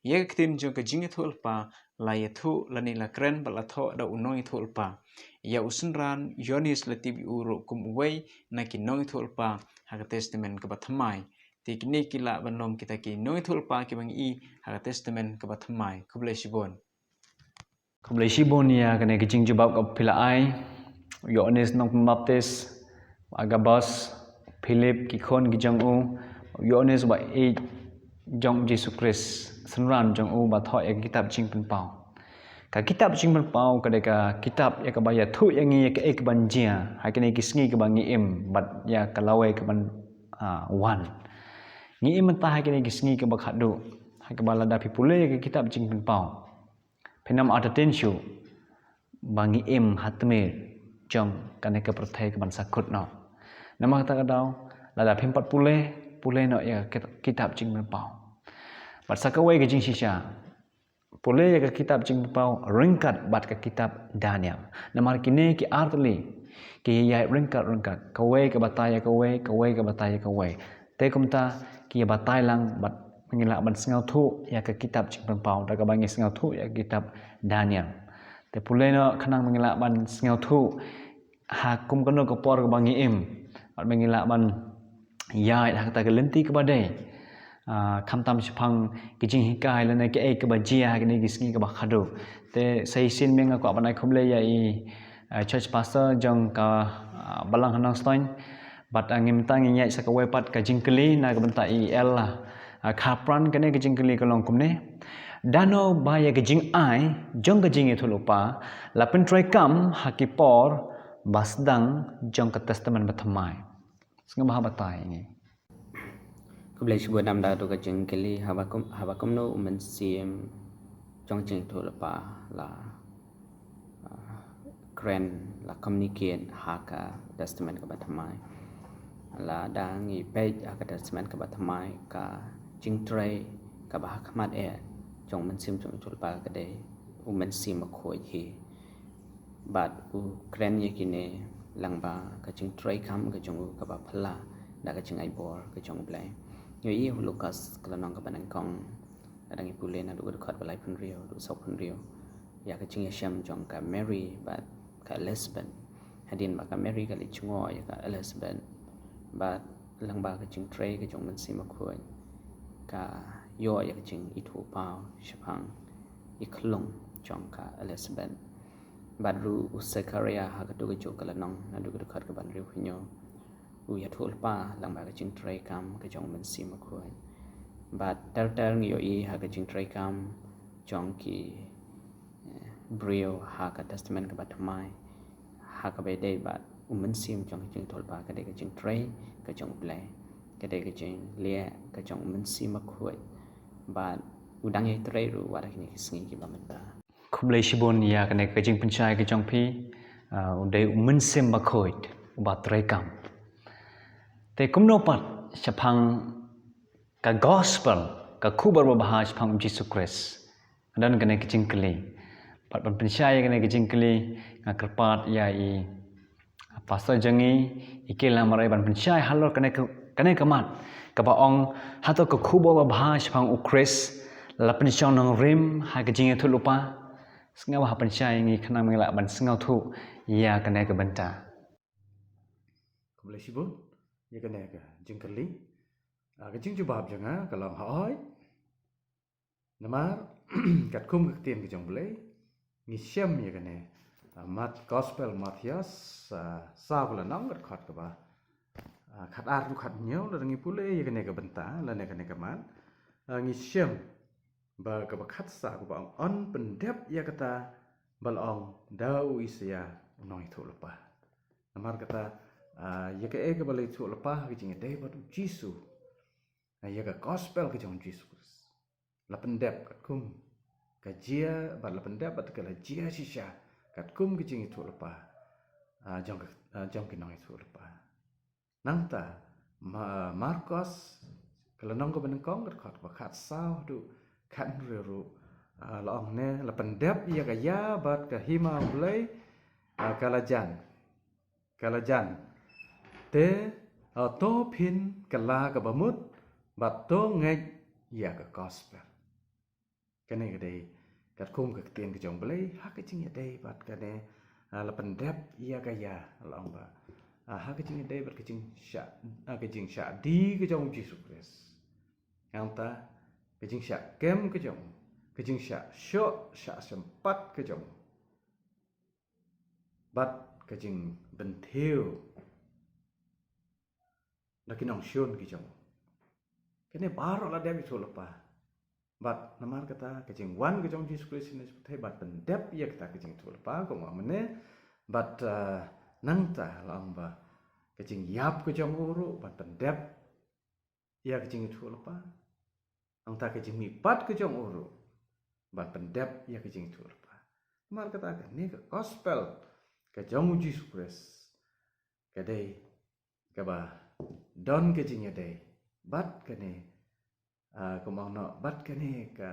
Ïa ka ktien jong ka jingïathuhlypa la ïathuh lane la kren bad la thoh da u nongïathuhlypa. Ïa u synran Ïoannis la tip ïa u ruh kum uwei na ki nongïathuhlypa ha ka Testament kaba thymmai. Te kine ki lah ban long kita ki nongïathuhlypa kiba ngi ïohi ha ka Testament kaba thymmai. Khublei shibun. Khublei shibun ïa kane ka jingjubab kaba phi la ai. U Ïoannis Nongpynbaptis, Agabos, Philip, ki khun ki jong u, u Ïoannis uba ïeit jong u Jisu Khrist, synran jong u ba thoh ïa ka kitab Jingpynpaw. Ka kitab Jingpynpaw ka dei ka kitab ïa kaba ïathuh ïa ngi ïa kaei kaban jia ha kine ki sngi kiba ngi im bad ïa ka lawei kaban, ah, wan. Ngi im mynta ha kine ki sngi kiba khadduh, ha kaba lada phi pule ïa ka kitab Jingpynpaw, phin ym artatien shuh ba ngi im ha tmier jong kane ka pyrthei kaban sa kut noh. Namar kata ka daw, lada phim pat pule, pule noh ïa ka kit-, kitab Jingpynpaw. Bad sa kawei ka jingshisha, pule ïa ka kitab Jingpynpaw ryngkat bad ka kitab Daniel. Namar kine ki ar tylli ki ïaid ryngkat ryngkat, kawei ka batai ïa kawei, kawei ka batai ïa kawei. Te kumta ki ïa batai lang bad ba ngi lah ban sngewthuh ïa ka kitab Jingpynpaw da kaba ngi sngewthuh ïa ka kitab Daniel. Te pule noh khnang ba ngi lah ban sngewthuh ha kum kano ka por kaba ngi im bad ba ngi lah ban ïaid ha kata ka lynti kaba dei. Ah, khamtam shaphang ki jinghikai lane kaei kaba jia ha kine ki sngi kiba khadduh. Te sa shisien biang nga kwah ban ai khublei ïa i uh, church pastor jong ka uh, Balang ha Nongstoiñ. Bad uh, ngi mynta ngin ïaid sa kawei pat ka jingkylli na ka bynta i El uh, Khapran. Kane ka jingkylli ka long kumne: Dano ba ïa ka jingai jong ka jingïathuhlypa la pyntreikam ha ki por ba sdang jong ka Testament Bathymmai? Sngewbha batai ïa ngi. Khublei shibun namar da ka jingkylli. Haba kum, haba kumno u mynsiem jong jingïathuhlypa la uh, kren, la communicate ha ka Testament kaba thymmai. Lada ngi peit ha ka Testament kaba thymmai, ka jingtrei kaba ha khmat eh jong u mynsiem jong ïathuhlypa ka dei u Mynsiem Bakhuid hi. Bad u kren ïa kine lyngba ka jingtreikam ka jong u kaba phylla da ka jingai bor ka jong U Blei. Ngi ïohi ha u Lukas ka lynnong kaba nyngkong, lada ngi pule naduh ka dkhot ba laiphew hynriew haduh sawphew hynriew, ïa ka jingïashem jong ka Mary bad ka Elizabeth. Hadien ba ka Mary ka la jngoh ïa ka Elizabeth, bad lyngba ka jingtrei ka jong u Mynsiem Bakhuid, ka ïoh ïa ka jingithuh paw shaphang i khlung jong ka Elizabeth. Bad ruh u Zechariah ha kato kajuh ka lynnong, naduh ka dkhot kaba hynriewphew hynñiew, u ïathuhlypa lyngba ka jingtreikam ka jong u Mynsiem Bakhuid. Bad ter ter ngi ïohi ha ka jingtreikam jong ki eh, briew ha ka Testament kaba thymmai, ha kaba ïadei bad u mynsiem jong ka jingïathuhlypa, ka dei ka jingtrei ka jong U Blei, ka dei ka jingleh ka jong u Mynsiem Bakhuid. Bad u dang ïai trei ruh wat ha kine ki sngi kiba mynta. Khublei shibun ïa kane ka jingpynshai ka jong phi. Uh, u dei u Mynsiem Bakhuid uba treikam. Te kumno pat shaphang ka gospel, ka khubor babha shaphang u Jisu Khrist? Don kane ka jingkylli. Bad ban pynshai ïa kane ka jingkylli, nga kyrpad ïa i pastor jong ngi, i Kela Marai, ban pynshai halor kane ka, kane ka mat kaba ong, hato ka khubor babha shaphang u Khrist la pynshong nongrim ha ka jingïathuhlypa? Sngewbha pynshai ïa ngi khnang ba ngin lah ban sngewthuh ïa kane ka bynta. Khublei shibun ïa kane ka jingkylli. Ah, ka jingjubab jong nga ka long hooid. Namar katkum ka ktien ka jong U Blei ngi shem ïa kane, ah, Mat-, Gospel Mathaios, ah, saw ka lynnong, ka dkhot kaba, ah, khatar haduh khathynñiew, lada ngi pule ïa kane ka bynta lane kane ka mat, ah, ngi shem ba kaba khatsaw kaba ong, yn pyndep ïa kata ba la ong da u Isaïah u nongïathuhlypa. Namar kata, ah, ïa kaei kaba la ïathuhlypa ha ka jingïadei bad u Jisu, ah, ïa ka gospel ka jong u Jisu Khrist, la pyndep katkum ka jia, bad la pyndep bad ka la jia shisha katkum ka jingïathuhlypa, ah, jong ka, ah, jong ki nongïathuhlypa. Nangta, Ma-, Markos ka lynnong kaba nyngkong, ka dkhot kaba khatsaw haduh khathynriew ruh, ah, la ong ne, la pyndep ïa ka ïa bad ka hima U Blei, ah, ka la jan. Ka la jan. Te, ah, to phin kylla kaba mut bad to ngeit ïa ka gospel. Kane ka dei katkum ka ktien ka jong U Blei ha ka jingïadei bad kane, ah, la pyndep ïa ka ïa, la ong ba, ah, ha ka jingïadei bad ka jingshah, ah, ka jingshah die ka jong u Jisu Khrist. Nangta ka jingshah kem ka jong u, ka jingshah shoh shah sympat ka jong u, bad ka jingpynthiew da ki nongshun ki jong u. Kane baroh la dep ïathuhlypa. Bad namar kata ka jingwan ka jong u Jisu Khrist shane sha pyrthei ban pyndep ïa kata ka jingïathuhlypa, kumba mynne. Bad, ah, nangta la ong ba ka jingïap ka jong u ruh ban pyndep ïa ka jingïathuhlypa. Nangta ka jingmihpat ka jong u ruh ban pyndep ïa ka jingïathuhlypa. Namar kata kane ka gospel ka jong u Jisu Khrist ka dei kaba don ka jingïadei bad kane, ah, kumba ong noh, bad kane ka,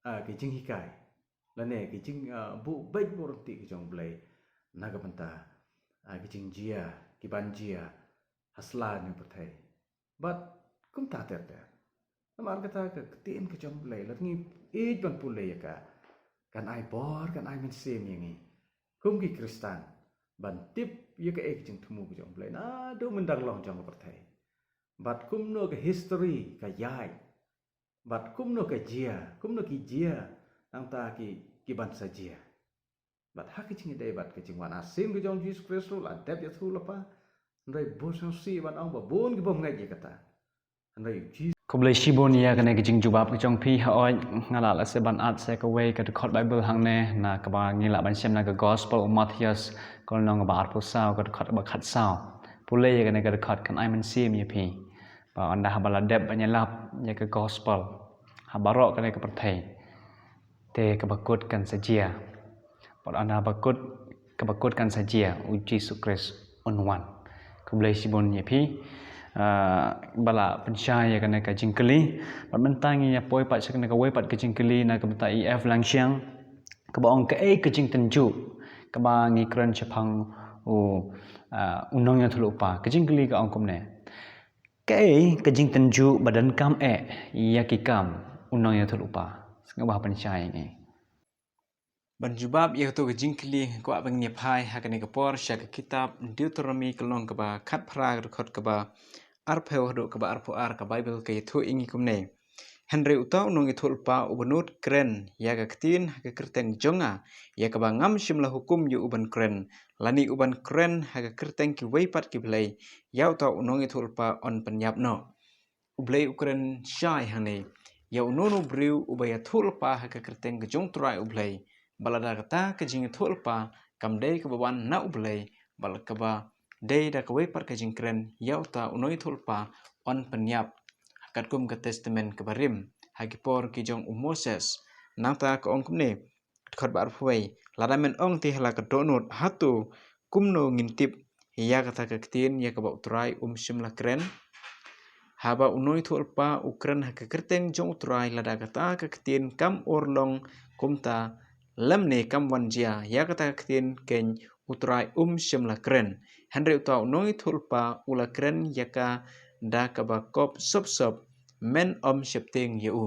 ah, ka jinghikai lane ka jing, ah, buh beit buh rynti ka jong U Blei na ka bynta, ah, ka jingjia, ki ban jia ha sla jong ka pyrthei. Bad kumta ter ter. Namar kata ka ktien ka jong U Blei, lada ngi ïeit ban pule ïa ka, kan ai bor, kan ai mynsiem ïa ngi kum ki Khristan ban tip ïa kaei ka jingthmu ka jong U Blei naduh myndang long jong ka pyrthei. Bad kumno ka history ka ïaid, bad kumno ka jia, kumno ki jia, nangta ki, ki ban sa jia. Bad ha ka jingïadei bad ka jingwan ha sien ka jong Jisu Khrist ruh la dep ïathuh lypa. Hynrei bun sngewsih ban ong ba bun ki bym ngeit ïa kata. Hynrei Jisu. Khublei shibun ïa kane ka jingjubab ka jong phi. Hooid, nga lah lehse ban add sa kawei ka dkhot Baibl hangne na kaba ngi lah ban shem na ka Gospel u Mathaios, ka lynnong kaba arphew saw, ka dkhot kaba khatsaw. Pule ïa kane ka dkhot, kan ai mynsiem ïa phi ba ynda haba la dep ban ïalap ïa ka Gospel ha baroh kane ka pyrthei, te kaba kut kan sa jia. Bad ynda ba kut, kaba kut kan sa jia, u Jisu Khrist un wan. Khublei shibun ïa phi, ah, ba la pynshai ïa kane ka jingkylli. Bad mynta ngin ïa poi pat sha kane kawei pat ka jingkylli na ka bynta i F Langshiang, kaba ong, kaei ka jingtynjuh kaba ngi kren shaphang u, ah, u nongïathuhlypa? Ka jingkylli ka ong kumne: Kaei ka jingtynjuh ba donkam eh ïa ki kam u nongïathuhlypa? Sngewbha pynshai ïa ngi. Ban jubab ïa kato ka jingkylli, nga kwah ba ngin ïa phai ha kane ka por sha ka kitab Deuteronomi, ka lynnong kaba khatphra, ka dkhot kaba arphew haduh kaba arphew ar. Ka Baibl ka ïathuh ïa ngi kumne: Hynrei uta u nongïathuhlypa uba nud kren ïa ka ktien ha ka kyrteng jong nga, ïa kaba ngam shym la hukum ïa u ban kren, lane u ban kren ha ka kyrteng kiwei pat ki blei, ïa uta u nongïathuhlypa yn pynïap noh. U Blei u kren shai hangne ïa uno uno u briew uba ïathuhlypa ha ka kyrteng ka jong U Trai U Blei. Bad lada kata ka jingïathuhlypa kam dei kaba wan na U Blei, bad kaba dei da kawei pat ka jingkren, ïa uta u nongïathuhlypa yn pynïap, katkum ka Testament kaba rim, ha ki por ki jong u Moses. Nangta ka ong kumne, dkhot ba arphew wei: Lada men ong te ha la ka dohnud, hato kumno ngin tip ïa kata ka ktien ïa kaba U Trai um shym la kren? Haba u nongïathuhlypa u kren ha ka kyrteng jong U Trai, lada kata ka ktien kam urlong kumta, lymne kam wan jia, ïa kata ka ktien keiñ U Trai um shym la kren. Hynrei uta u nongïathuhlypa u la kren ïa ka da kaba kop sop sop, men ym sheptieng ïa u.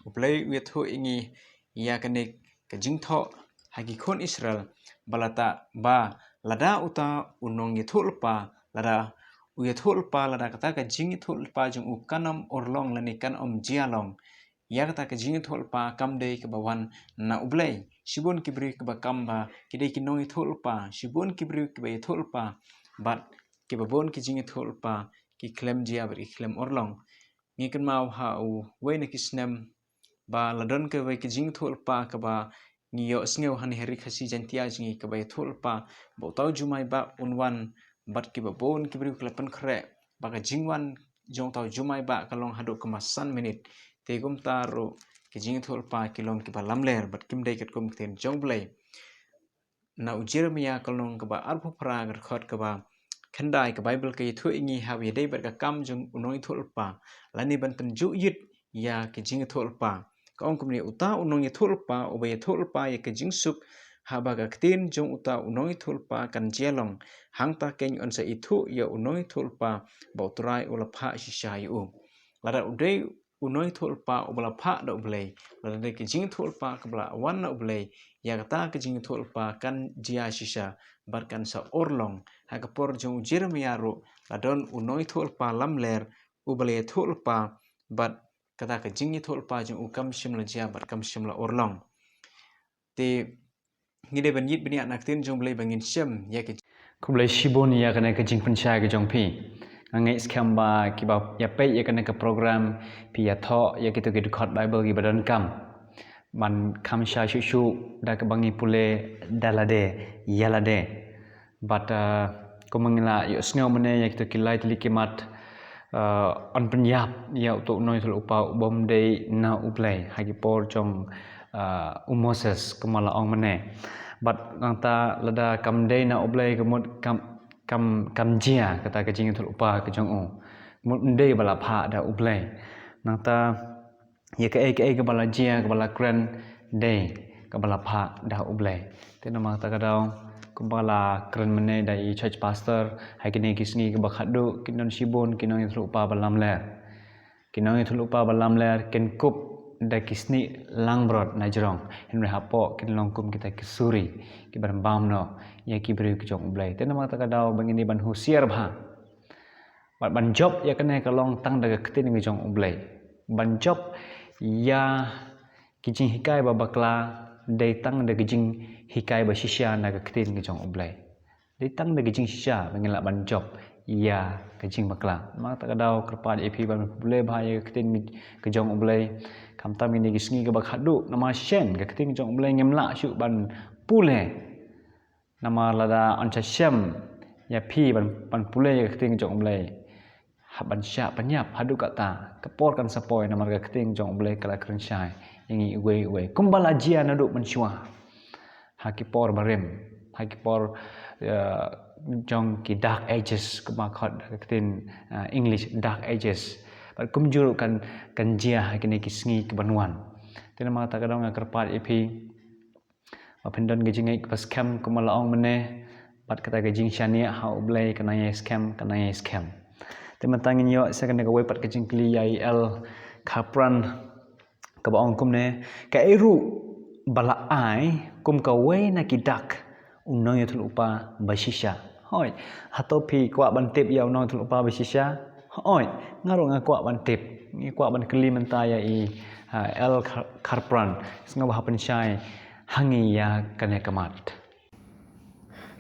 U Blei u ïathuh ïa ngi ïa kane ka jingthoh ha ki khun Israel, ba lada, ba lada uta u nongïathuhlypa, lada u ïathuhlypa, lada kata ka jingïathuhlypa jong u kan ym urlong lane kan ym jia long, ïa kata ka jingïathuhlypa kam dei kaba wan na U Blei. Shibun ki briew kiba kam ba ki dei ki nongïathuhlypa, shibun ki briew kiba ïathuhlypa, bad kiba bun ki jingïathuhlypa ki khlem jia bad ki khlem urlong. Ngi kynmaw ha uwei na ki snem ba la don kawei ka jingïathuhlypa kaba ngi ïohsngew hangne ha Ri Khasi Jaiñtia jong ngi, kaba ïathuhlypa ba uta u jumai bah un wan bad kiba bun ki briew ki la pynkhreh ba ka jingwan jong uta u jumai bah ka long haduh khyndai san minit. Te kumta ruh ki jingïathuhlypa ki long kiba lamler bad kim dei katkum ka ktien jong U Blei. Na u Jeremaïah ka lynnong kaba arphew phra, ka dkhot kaba khyndai, ka Baibl ka ïathuh ïa ngi haba ïadei bad ka kam jong u nongïathuhlypa, lane ban tynjuh ïit ïa ki jingïathuhlypa. Ka ong kumne: Uta u nongïathuhlypa uba ïathuhlypa ïa ka jingsuk, haba ka ktien jong uta u nongïathuhlypa kan jia long, hangta keiñ yn sa ithuh ïa u nongïathuhlypa ba U Trai u la phah shisha ïa u. Lada u dei u nongïathuhlypa uba la phah da U Blei, lada dei ka jingïathuhlypa kaba la wan na U Blei, ïa kata ka jingïathuhlypa kan jia shisha bad kan sa urlong. Ha ka por jong u Jeremaïah ruh la don u nongïathuhlypa lamler uba la ïathuhlypa, bad kata ka jingïathuhlypa jong u kam shym la jia bad kam shym la urlong. Te ngi dei ban ïit bniah na ka ktien jong U Blei ba ngin shem ïa ka. Khublei shibun ïa kane ka jingpynshai ka jong phi. Nga ngeit skhem ba kiba ïa peit ïa kane ka program phi ïathoh ïa kito ki dkhot Baibl kiba donkam ban kham shai shuh shuh da kaba ngi pule da lade ïa lade. Bad, uh, kumba ngi la ïohsngew mynne ïa kito ki lai tylli ki mat, uh, yn pynïap ïa uto u nongïathuhlypa uba ym dei na U Blei ha ki por jong, uh, u Moses, kumba la ong mynne. Bad nangta lada kam dei na U Blei, ka mut kam, kam, kam jia kata ka jingïathuhlypa ka jong u. Mut ym dei ba la phah da U Blei. Nangta ïa kaei kaei kaba la jia, kaba la kren, dei kaba la phah da U Blei. Te namar kata ka daw, kumba la kren mynne da i church pastor, ha kine ki sngi kaba khadduh kin don shibun ki nongïathuhlypa ba lamler. Ki nongïathuhlypa ba lamler kin kup da ki snieh langbrot na jrong, hynrei hapoh kin long kum kita ki suri kiban bam noh ïa ki briew ki jong U Blei. Te namar kata ka daw ba ngin dei ban husiar bha. Bad ban jop ïa kane ka long tang da ka ktien ka jong U Blei. Ban jop ïa ki jinghikai ba bakla Dei tang da ka jinghikai ba shisha na ka ktien ka jong U Blei. Dei tang da ka jingshisha ba ngin lah ban jop ïa ka jingbakla. Namar kata ka daw kyrpad ïa phi ban pule bha ïa ka ktien ka jong U Blei. Khamtam ïa kine ki sngi kaba khadduh, namar shen ka ktien ka jong U Blei ngim lah shuh ban pule. Namar lada yn sa shem ïa phi ban, ban pule ïa ka ktien ka jong U Blei, hap ban shah pynïap haduh katta, ka por kan sa poi, namar ka ktien jong U Blei ka la kren shai ïa ngi uwei uwei. Kumba la jia naduh mynshuwa, ha ki por barim, ha ki por, eh, jong ki dark ages, kumba khot ka ktien, eh, English, dark ages. Bad kumjuh ruh kan, kan jia ha kine ki sngi ki ban wan. Te namar kata ka daw nga kyrpad ïa phi ba phin don ka jingngeit kaba skhem kumba la ong mynne, bad kata ka jingshaniah ha U Blei ka nang ïai skhem, ka nang ïai skhem. Te mynta ngin ïoh sa kane kawei pat ka jingkylli ïa i El Khapran, kaba ong kumne: Kaei ruh ba la ai kum kawei na ki dak u nongïathuhlypa ba shisha? Hooid, hato phi kwah ban tip ïa u nongïathuhlypa ba shisha? Hooid, nga ruh nga kwah ban tip. Ngi kwah ban kylli mynta ïa i, ha, El Khar-, Khapran. Sngewbha pynshai ha ngi ïa kane ka mat.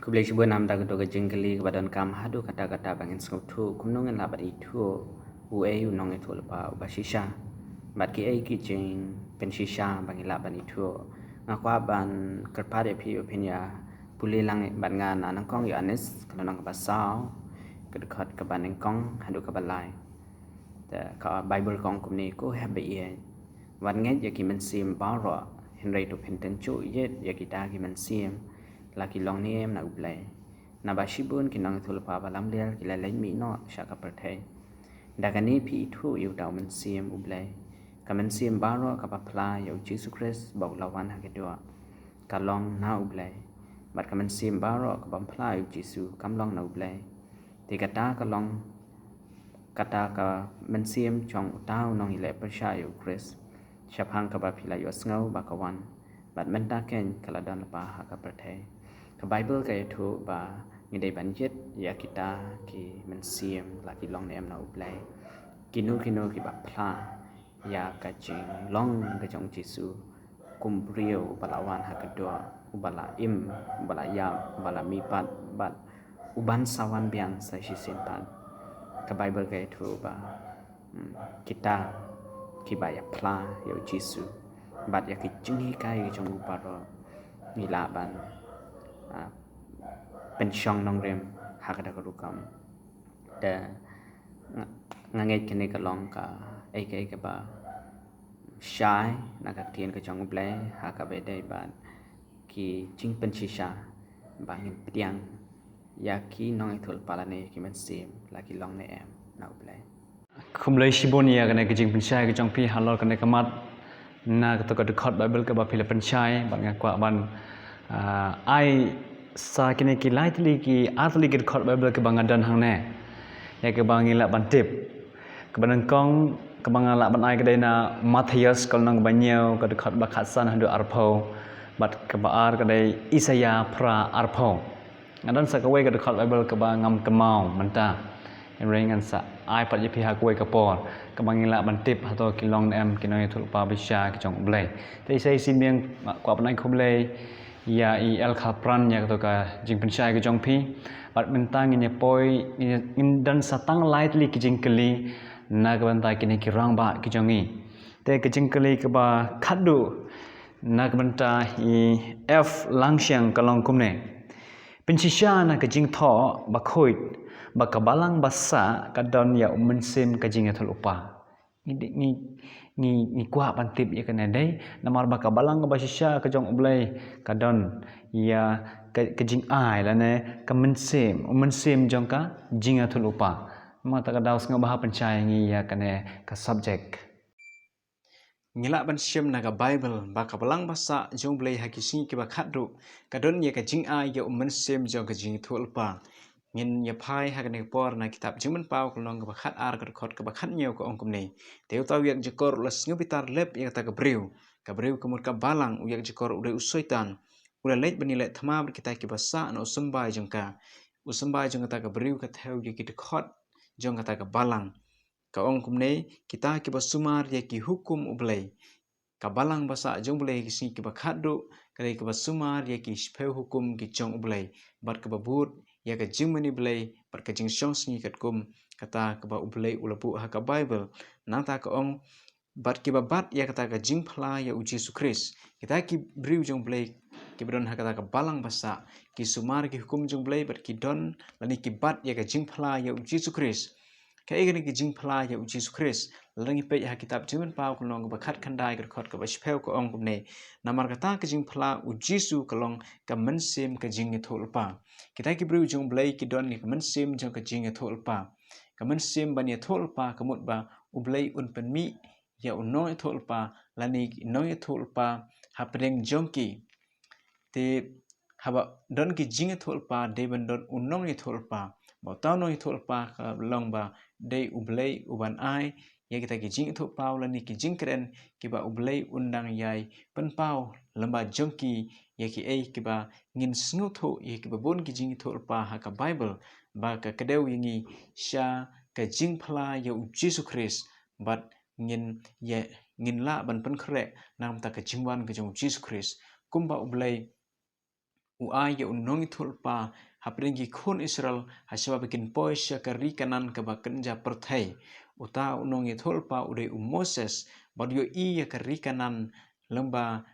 Khublei shibun namar kata ka jingkylli kaba donkam haduh katta katta ba ngin sngewthuh kumno ngin lah ban ithuh uei u nongïathuhlypa uba shisha. Bad kiei ki jingpynshisha ba ngin lah ban ithuh. Nga kwah ban kyrpad ïa phi ba phin ïa pule lang bad nga na Nyngkong Ïoannis, ka lynnong kaba saw, ka dkhot kaba nyngkong haduh kaba lai. Te ka Baibl ka ong kumne: Ko hep ba ïeit, wat ngeit ïa ki mynsiem baroh, hynrei to phin tynjuh ïit ïa kita ki mynsiem la ki long ne em na U Blei. Naba shibun ki nongïathuhlypa ba lamler ki la leit mih noh sha ka pyrthei. Da kane phi ithuh ïa uta u Mynsiem U Blei, ka mynsiem baroh kaba phla ïa U Jisu Khrist ba u la wan ha ki doh, ka long na U Blei. Bad ka mynsiem baroh ka bym phla ïa U Jisu kam long na U Blei. Te kata ka long, kata ka mynsiem jong uta u nongïaleh pyrshah ïa U Khrist, shaphang kaba phi la ïohsngew ba ka wan, bad mynta keiñ ka la don lypa ha ka pyrthei. Ka Baibl ka ïathuh ba ngi dei ban ïit ïa kita ki mynsiem la ki long ne em na U Blei. Kino kino kiba phla ïa ka jinglong ka jong U Jisu kum briew uba la wan ha ka doh, uba la im, uba la ïap, uba la mihpat, bad uban sa wan biang sa shisien pat. Ka Baibl ka ïathuh ba, hmm, kita kiba ïa phla ïa U Jisu bad ïa ki jinghikai jong u baroh, ngi lah ban, ah, pynshong nongrim ha kata ka rukom. Te nga, nga ngeit kane ka long kaei kaei kaba shai na ka ktien ka jong U Blei, ha kaba ïadei bad ki jingpynshisha ba ngin pdiang ïa ki nongïathuhlypa lane ki mynsiem la ki long ne em na U Blei. Khublei shibun ïa kane ka jingpynshai ka jong phi halor kane ka mat na kato ka dkhot Baibl kaba phi la pynshai, bad nga kwah ban, ah, ai sa kine ki lai tylli ki ar tylli ki dkhot Baibl kiba nga don hangne ïa kiba ngi lah ban tip. Kaba nyngkong kaba nga lah ban ai ka dei na Mathaios, ka lynnong kaba hynñiew, ka dkhot ba khatsan haduh arphew, bad kaba ar ka dei Isaïah phra arphew. Nga don sa kawei ka dkhot Baibl kaba ngam kynmaw mynta, hynrei ngan sa ai pat ïa phi ha kawei ka por, kaba ngi lah ban tip hato ki long ne em ki nongïathuhlypa ba shisha ki jong U Blei. Te sa shisien biang nga kwah ban ai khublei ïa i El Khapran ïa kato ka jingpynshai ka jong phi. Bad mynta ngin ïa poi, ngin, ngin don sa tang lai tylli ki jingkylli na ka bynta kine ki rangbah ki jong ngi. Te ka jingkylli kaba khadduh na ka bynta i F Langsiang ka long kumne: Pynshisha na ka jingthoh bakhuid ba ka Balang ba sah ka don ïa u mynsiem ka jingïathuhlypa. Ngi, ngi, ngi, ngi kwah ban tip ïa kane dei namar ba ka Balang kaba shisha ka jong U Blei ka don ïa ka, ka jingai lane ka mynsiem, u mynsiem jong ka jingïathuhlypa. Namar kata ka daw sngewbha pynshai ïa ngi ïa kane ka subject. Ngi lah ban shem na ka Baibl ba ka Balang ba sah jong U Blei ha ki sngi kiba khadduh ka don ïa ka jingai ïa u mynsiem jong ka jingïathuhlypa. Ngin ïa phai ha kane ka por na kitab Jingmynpaw ka lynnong kaba khatar, ka dkhot kaba khathynñiew, ka ong kumne: Te uta u ïakjakor u la sngewbitar lep ïa kata ka briew, ka briew ka mut ka balang, u ïakjakor u dei u Soitan. U la leit ban ïaleh thma bad kita kiba sah na u symbai jong ka, u symbai jong kata ka briew ka thew ïa ki dkhot jong kata ka balang. Ka ong kumne: Kita kiba sumar ïa ki hukum U Blei, ka balang ba sah jong U Blei ha ki sngi kiba khatduh ka dei kaba sumar ïa ki shiphew hukum ki jong U Blei, bad kaba bud ïa ka jingmane Blei bad ka jingshong sngi katkum kata kaba U Blei u la buh ha ka Baibl. Nangta ka ong, bad kiba bat ïa kata ka jingphla ïa U Jisu Khrist. Kita ki briew jong U Blei kiba don ha kata ka balang ba sah, ki sumar ki hukum jong U Blei bad ki don lane ki bat ïa ka jingphla ïa U Jisu Khrist. Kaei kane ka jingphla ïa U Jisu Khrist? Lada ngi peit ha kitab Jingpynpaw ka lynnong kaba khatkhyndai ka dkhot kaba shiphew ka ong kumne: Namar kata ka jingphla U Jisu ka long ka mynsiem ka jingïathuhlypa. Kita ki briew jong U Blei ki don ïa ka mynsiem jong ka jingïathuhlypa. Ka mynsiem ban ïathuhlypa ka mut ba U Blei un pynmih ïa u nongïathuhlypa lane ki nongïathuhlypa hapdeng jong ki. Te haba don ki jingïathuhlypa dei ban don u nongïathuhlypa. Ba uta u nongïathuhlypa ka long ba dei U Blei uban ai ïa kita ki jingïathuhpaw lane ki jingkren kiba U Blei un dang ïai pynpaw lem bad jong ki ïa kiei kiba ngin sngewthuh ïa kiba bun ki jingïathuhlypa ha ka Baibl, ba ka kdew ïa ngi sha ka jingphla ïa U Jisu Khrist, bad ngin ïa, ngin lah ban pynkhreh na ka bynta ka jingwan ka jong U Jisu Khrist. Kumba U Blei u ai ïa u nongïathuhlypa hapdeng ki khun Israel ha shwa ba kin poi sha ka ri Kanaan kaba kynja pyrthei. Uta u nongïathuhlypa u dei u Moses, bad u ïohi ïa ka ri Kanaan lem bad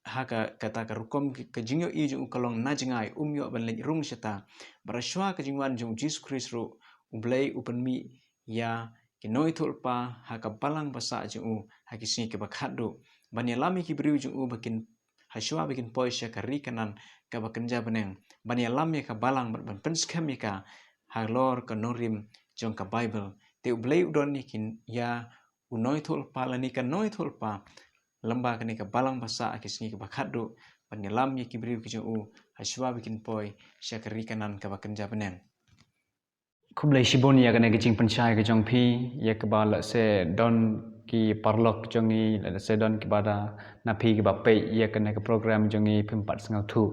ha ka, kata ka rukom ki, ka jingïohi jong u ka long na jngai, um ïoh ban leit rung shata. Bad ha shwa ka jingwan jong U Jisu Khrist ruh, U Blei u pynmih ïa ki nongïathuhlypa ha ka balang ba sah jong u ha ki sngi kiba khatduh, ban ïalam ïa ki briew jong u ba kin, ha shwa ba kin poi sha ka ri Kanaan kaba kynja bneng, ban ïalam ïa ka balang bad ban pynskhem ïa ka halor ka nongrim jong ka Baibl. Te U Blei u don ïa ki, ïa u nongïathuhlypa lane ka nongïathuhlypa lem bad kane ka balang ba sah ha ki sngi kiba khatduh, ban ïalam ïa ki briew ki jong u ha shwa ba kin poi sha ka ri Kanaan kaba kynja bneng. Khublei shibun ïa kane ka jingpynshai ka jong phi, ïa kaba lehse don ki paralok jong ngi, lehse don kiba da na phi kiba peit ïa kane ka program jong ngi phim pat sngewthuh.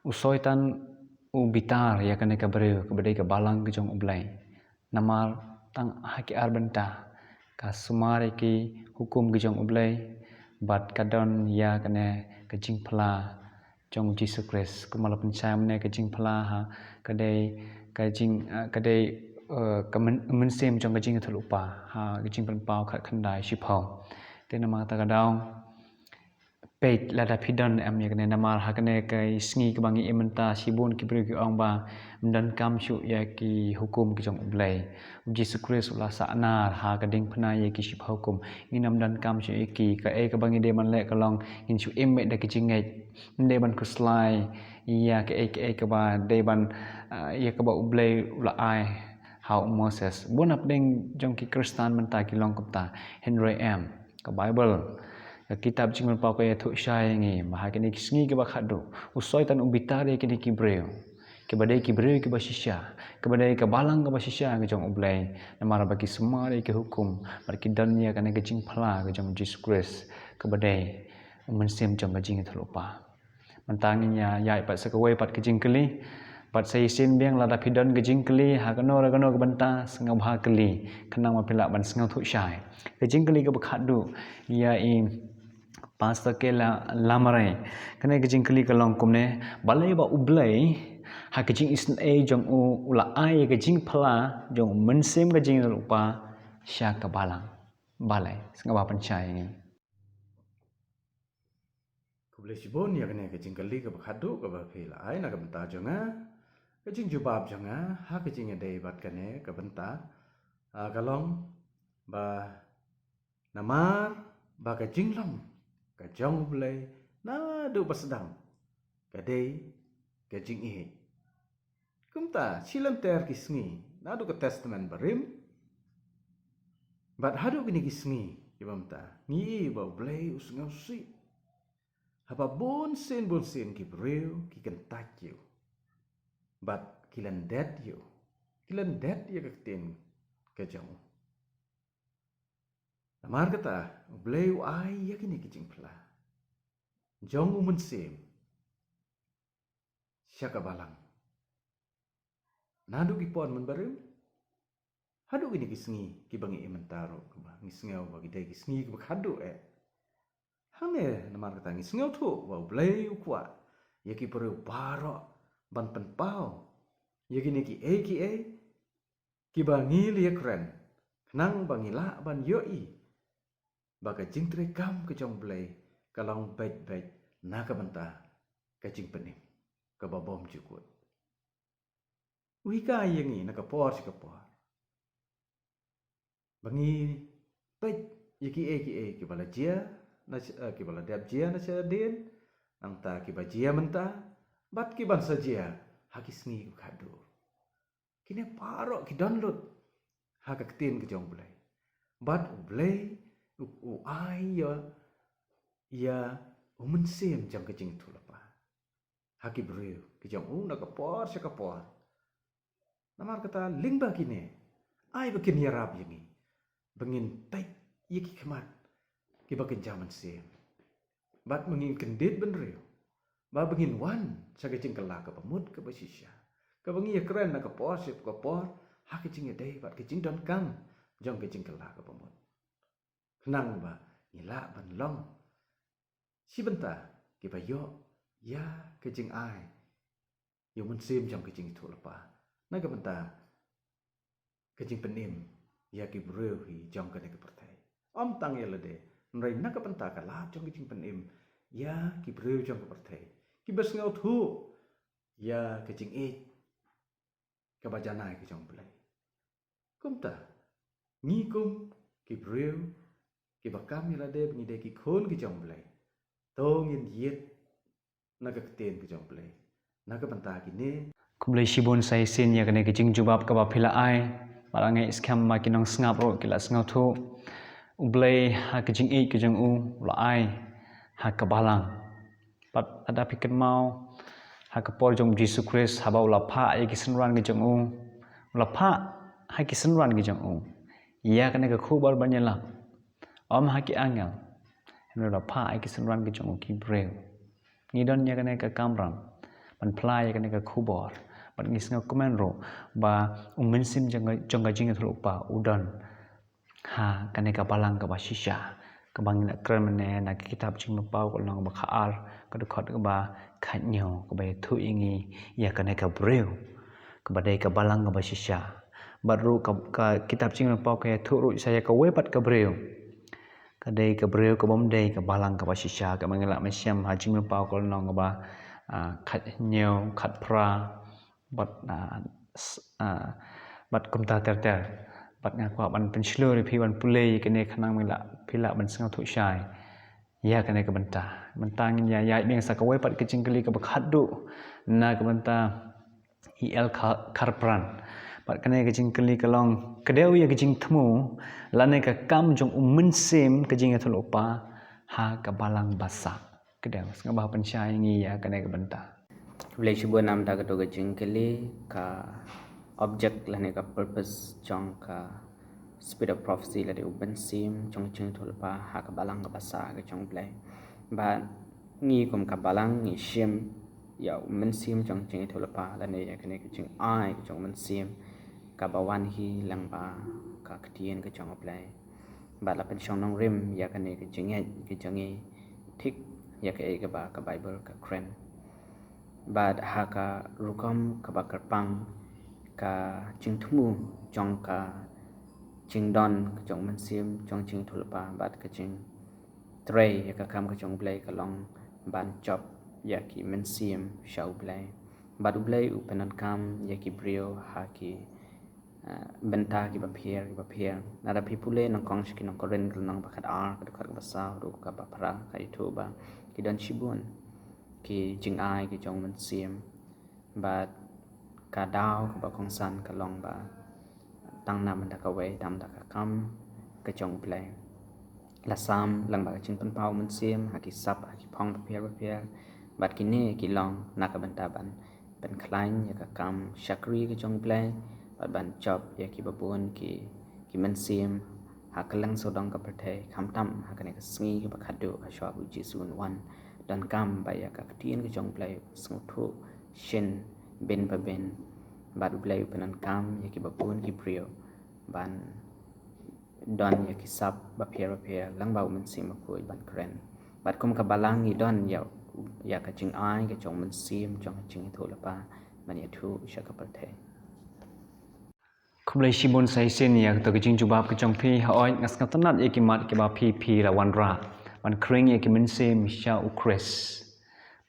U Soitan u bitar ïa kane ka briew kaba dei ka balang ka jong U Blei. Namar tang ha ki ar bynta, ka sumar ïa ki hukum ka jong U Blei, bad ka don ïa kane ka jingphla jong U Jisu Khrist. Kumba la pynshai mynne, ka jingphla ha ka dei ka jing, eh, ka dei, eh, ka myn-, mynsiem jong ka jingïathuhlypa ha ka Jingpynpaw khatkhyndai shiphew. Te namar kata ka daw, peit lada phi don em ïa kane, namar ha kane ka sngi kaba ngi im mynta, shibun ki briew ki ong ba ym donkam shuh ïa ki hukum ki jong U Blei. U Jisu Khrist u la sah nar ha ka diengphna ïa ki shiphew hukum. Ngin ym donkam shuh ïa ki. Kaei kaba ngi dei ban leh ka long ngin shu im beit da ka jingngeit. Ym dei ban khuslai ïa kaei kaei kaba dei ban, ah, ïa kaba U Blei u la ai ha u Moses. Bun hapdeng jong ki Khristan mynta ki long kumta. Hynrei em, ka Baibl, ka kitab Jingpynpaw ka ïathuh shai ïa ngi ba ha kine ki sngi kiba khatduh, u Soitan u bitar ïa kine ki briew, kiba dei ki briew kiba shisha, kiba dei ka balang kaba shisha ka jong U Blei, namar ba ki sumar ïa ki hukum, bad ki don ïa kane ka jingphla ka jong U Jisu Khrist, kaba dei u mynsiem jong ka jingïathuhlypa. Mynta ngin ïa ïaid pat sa kawei pat ka jingkylli. Pat sa shisien biang, lada phi don ka jingkylli ha kano re kano ka bynta, sngewbha kylli, khnang ba phi lah ban sngewthuh shai. Ka jingkylli kaba khatduh ïa i Pastor Kela Lamare. Kane ka jingkylli ka long kumne: Balei ba U Blei ha ka jingisynei jong u, u la ai ïa ka jingphla jong u mynsiem ka jingïathuhlypa sha ka balang? Balei? Sngewbha pynshai ïa ngi. Khublei shibun ïa kane ka jingkylli kaba khatduh kaba phi la ai na ka bynta jong nga. Ka jingjubab jong nga ha ka jingïadei bad kane ka bynta, ah, ka long ba namar ba ka jinglong ka jong U Blei naduh ba sdang ka dei ka jingïeit. Kumta, shi lynter ki sngi naduh ka Testament Barim bad haduh kine ki sngi kiba mynta, ngi i ba U Blei u sngewsih haba bunsien bunsien ki briew ki kyntait ïa u, bad ki lyndet ïa u, ki lyndet ïa ka ktien ka jong u. Namar kata, U Blei u ai ïa kine ki jingphla jong u mynsiem sha ka balang. Naduh ki por mynbarim haduh kine ki sngi kiba ngi im mynta ruh, kiba ngi sngew ba ki dei ki sngi kiba khatduh eh. Hangne namar kata ngi sngewthuh ba U Blei u kwah ïa ki briew baroh ban pynpaw ïa kine kiei kiei kiba ngi la ïakren, khnang ba ngi lah ban ïohi ba ka jingtrei kam ka jong U Blei ka long beit beit na ka bynta ka jingpynim kaba bymjukut. U hikai ïa ngi na ka por sha ka por ba ngi peit ïa kiei kiei kiba la jia na sh-, eh, kiba la dep jia na shadien, nangta kiba jia mynta, bad kiban sa jia ha ki sngi kiba khadduh. Kine baroh ki don lut ha ka ktien ka jong U Blei. Bad U Blei u, u ai ïa, ïa u mynsiem jong ka jingïathuhlypa ha ki briew ki jong u na ka por sha ka por. Namar kata lyngba kine, ai ba kin ïarap ïa ngi ba ngin peit ïa ki khmat kiba kynja mynsiem, bad ba ngin kyndit bynriew, bad ba ngin wan sha ka jingkylla kaba mut kaba shisha, kaba ngi ïakren na ka por sha ka por, ha ka jingïadei bad ka jingdonkam jong ka jingkylla kaba mut, khnang ba ngi lah ban long shi bynta kiba ïoh ïa ka jingai ïa u mynsiem jong ka jingïathuhlypa na ka bynta ka jingpynim ïa ki briew hi jong kane ka pyrthei. Ym tang ïa lade, hynrei na ka bynta ka lad jong ka jingpynim ïa ki briew jong ka pyrthei kiba sngewthuh ïa ka jingïeit kaba janai ka jong U Blei. Kumta, ngi kum ki briew kiba kam ïa lade ba ngi dei ki khun ki jong U Blei, to ngin ïit na ka ktien ka jong U Blei na ka bynta kine. Khublei shibun sa shisien ïa kane ka jingjubab kaba phi la ai. Bad nga ngeit skhem ba ki nongsngap ruh ki la sngewthuh. U Blei ha ka jingïeit ka jong u u la ai ha ka balang. Bad lada phi kynmaw ha ka por jong u Jisu Khrist, haba u la phah ïa ki synran ki jong u, u la phah ha ki synran ki jong u ïa kane ka khubor ban ïalap. Ym ha ki angel, hynrei u la phah ha ki synran ki jong u, ki briew. Ngi don ïa kane ka kamram ban phla ïa kane ka khubor. Bad ngi sngewkmen ruh ba u mynsiem jong ka, jong ka jingïathuhlypa u don ha kane ka balang kaba shisha, kaba ngi la kren mynne na ka kitab Jingmyntoi ka lynnong ba khatar, ka dkhot kaba khathynñiew, kaba ïathuh ïa ngi ïa kane ka briew kaba dei ka balang kaba shisha. Bad ruh ka, ka kitab Jingmyntoi ka ïathuh ruh sa ïa kawei pat ka briew, ka dei ka briew kabym dei ka balang kaba shisha, kaba ngi la mynsiem ha Jingmyntoi ka lynnong kaba, ah, khathynñiew, khatphra, bad, ah, s-, ah, bad kumta ter ter. Bad nga kwah ban pynshlur ïa phi ban pule ïa kane khnang ba phi lah ban sngewthuh shai ïa kane ka bynta. Mynta ngin ïa ïaid biang sa kawei pat ka jingkylli kaba khatduh na ka bynta E L Kha-, Kharpran. Bad kane ka jingkylli ka long, ka dei ïa ka jingthmu lane ka kam jong u mynsiem ka jingïathuhlypa ha ka balang ba sah. Ka dei, sngewbha pynshai ïa ngi ïa kane ka bynta. Khublei shibun namar kata ka jingkylli. Ka object lane ka purpose jong ka Spirit of Prophecy lane u mynsiem jong ka jingïathuhlypa ha ka balang kaba sah ka jong U Blei. Bad ngi kum ka balang ngi shim ïa u mynsiem jong ka jingïathuhlypa lane ïa kane ka jingai ka jong u mynsiem kaba wan hi lyngba ka ktien ka jong U Blei. Bad la pynshong nongrim ïa kane ka jingngeit ka jong ngi thik ïa kaei kaba ka Baibl ka kren. Bad ha ka rukom kaba kyrpang, ka jingthmu jong ka jingdon ka jong u mynsiem jong ka jingïathuhlypa bad ka jingtrei ïa ka kam ka jong U Blei ka long ban jop ïa ki mynsiem sha U Blei. Bad U Blei u pyndonkam ïa ki briew ha ki ah, bynta kiba pher, kiba pher. Lada phi pule nyngkong sha ki nong Korinth ka lynnong ba khatar, ka dkhot kaba saw haduh kaba phra, ka ïathuh ba ki don shibun ki jingai ki jong u mynsiem. Bad ka daw kaba kongsan ka long ba tang namar da kawei, tang da ka kam ka jong U Blei. La sam lyngba ka jingpynpaw u mynsiem ha ki sap, ha ki phong bapher bapher. Bad kine ki long na ka bynta ban pynkhlaiñ ïa ka kam shakri ka jong U Blei, bad ban jop ïa kiba bun ki, ki mynsiem ha kylleng sawdong ka pyrthei, khamtam ha kane ka sngi kaba khatduh ha shwa ba U Jisu un wan. Donkam ba ïa ka ktien ka jong U Blei sngewthuh shisien bin ba bin, bad U Blei u pyndonkam ïa kiba bun ki briew ban don ïa ki sap bapher bapher lyngba u Mynsiem Bakhuid ban kren. Bad kum ka balang ngi don ïa, ïa ka jingai ka jong u Mynsiem jong ka jingïathuhlypa ban ïathuh sha ka pyrthei. Khublei shibun sa shisien ïa kato ka jingjubab ka jong phi. Hooid, nga sngewtynnat ïa ki mat kiba phi phi la wanrah ban khring ïa ki mynsiem sha u Khrist,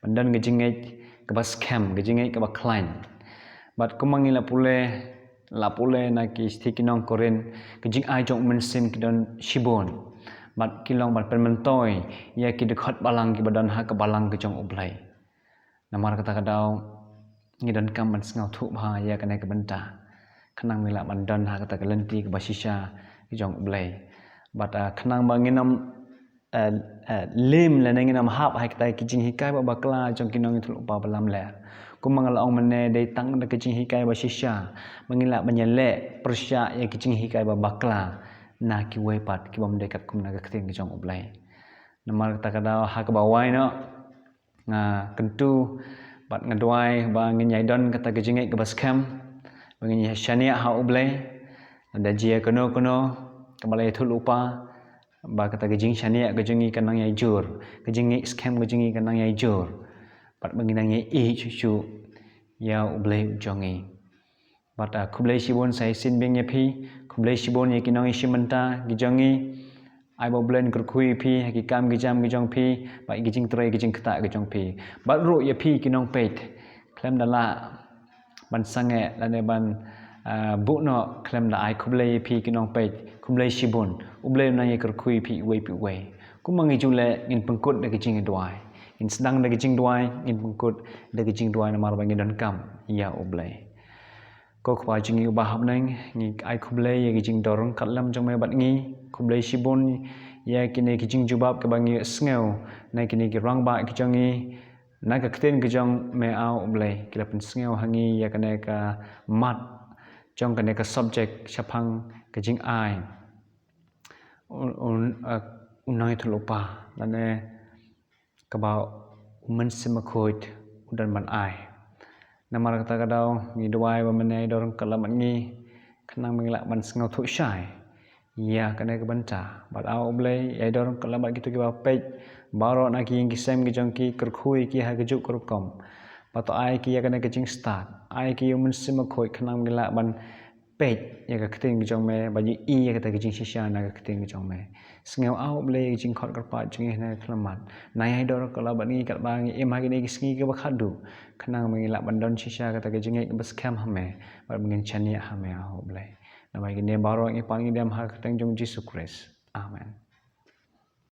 ban don ka jingngeit kaba skhem, ka jingngeit kaba khlaiñ. Bad kumba ngi la pule, la pule na ki shithi ki nong Korinth, ka jingai jong u Mynsiem ki don shibun. Bad ki long ban pynmyntoi ïa ki dkhot balang kiba don ha ka balang ka jong U Blei. Namar kata ka daw ngi donkam ban sngewthuh bha ïa kane ka bynta, khnang ba ngi lah ban don ha kata ka lynti kaba shisha ka jong U Blei. Bad, ah, khnang ba ngin ym, eh, eh, lem lane ngin ym hap ha kita ki jinghikai ba bakla jong ki nongïathuhlypa ba lamler. Kumba nga la ong mynne, dei tang da ka jinghikai ba shisha ba ngi lah ban ïaleh pyrshah ïa ki jinghikai ba bakla na kiwei pat ki bym dei katkum na ka ktien ka jong U Blei. Namar kata ka daw ha kaba wai noh, nga kyntu bad nga duwai ba ngin ïai don kata ka jingngeit kaba skhem, ba ngin ïai shaniah ha U Blei. Lada jia kano kano kaba la ïathuhlypa, ba kata ka jingshaniah ka jong ngi kan nang ïai jur, ka jingngeit skhem ka jong ngi kan nang ïai jur, bad ba ngin nang ïai ïeit shuh shuh ïa U Blei u jong ngi. Bad, ah, khublei shibun sa shisien biang ïa phi. Khublei shibun ïa ki nongïashim bynta ki jong ngi. Ai ba U Blei un kyrkhu ïa phi ha ki kam ki jam ki jong phi, bad ki jingtrei ki jingktah ki jong phi. Bad ruh ïa phi ki nongpeit, khlem da lah ban sangeh lane ban, ah, buh noh, khlem da ai khublei ïa phi ki nongpeit, khublei shibun. U Blei un nang ïakyrkhu ïa phi uwei pa uwei. Kumba ngi ju leh, ngin pynkut da ka jingduwai. Ngin sdang da ka jingduwai, ngin pynkut da ka jingduwai namar ba ngi donkam ïa U Blei. Ko Kpa jong ngi uba ha bneng, ngi ai khublei ïa ki jingdon ryngkat lem jong me bad ngi. Khublei shibun ïa kine ki jingjubab kiba ngi sngew na kine ki rangbah ki jong ngi, na ka ktien ka jong me, ah, U Blei, ki la pynsngew ha ngi ïa kane ka mat jong kane ka subject shaphang ka jingai u, u, eh, u nongïathuhlypa, lane kaba u Mynsiem Bakhuid u don ban ai. Namar kata ka daw ngi duwai ba men ïai don ryngkat lem bad ngi, khnang ba ngi lah ban sngewthuh shai ïa kane ka bynta. Bad, ah, U Blei, ïai don ryngkat lem bad kito kiba peit baroh na ki ïing ki sem ki jong ki, kyrkhu ïa ki ha kajuh ka rukom. Bad to ai ki ïa kane ka jingstad, ai ki ïa u Mynsiem Bakhuid, khnang ba ngi lah ban peit ïa ka ktien ka jong me, bad ïohi ïa kata ka jingshisha na ka ktien ka jong me. Sngew, ah, U Blei, ïa ka jingkhot kyrpad jong ngi ha kane ka khyllipmat. Nang ïai don ryngkat lem bad ngi katba ngi im ha kine ki sngi kiba khatduh, khnang ba ngi lah ban don shisha kata ka jingngeit kaba skhem ha me, bad ba ngin shaniah ha me, ah, U Blei. Namar kine baroh ngi pan ngi dem ha ka kyrteng jong U Jisu Khrist. Amen.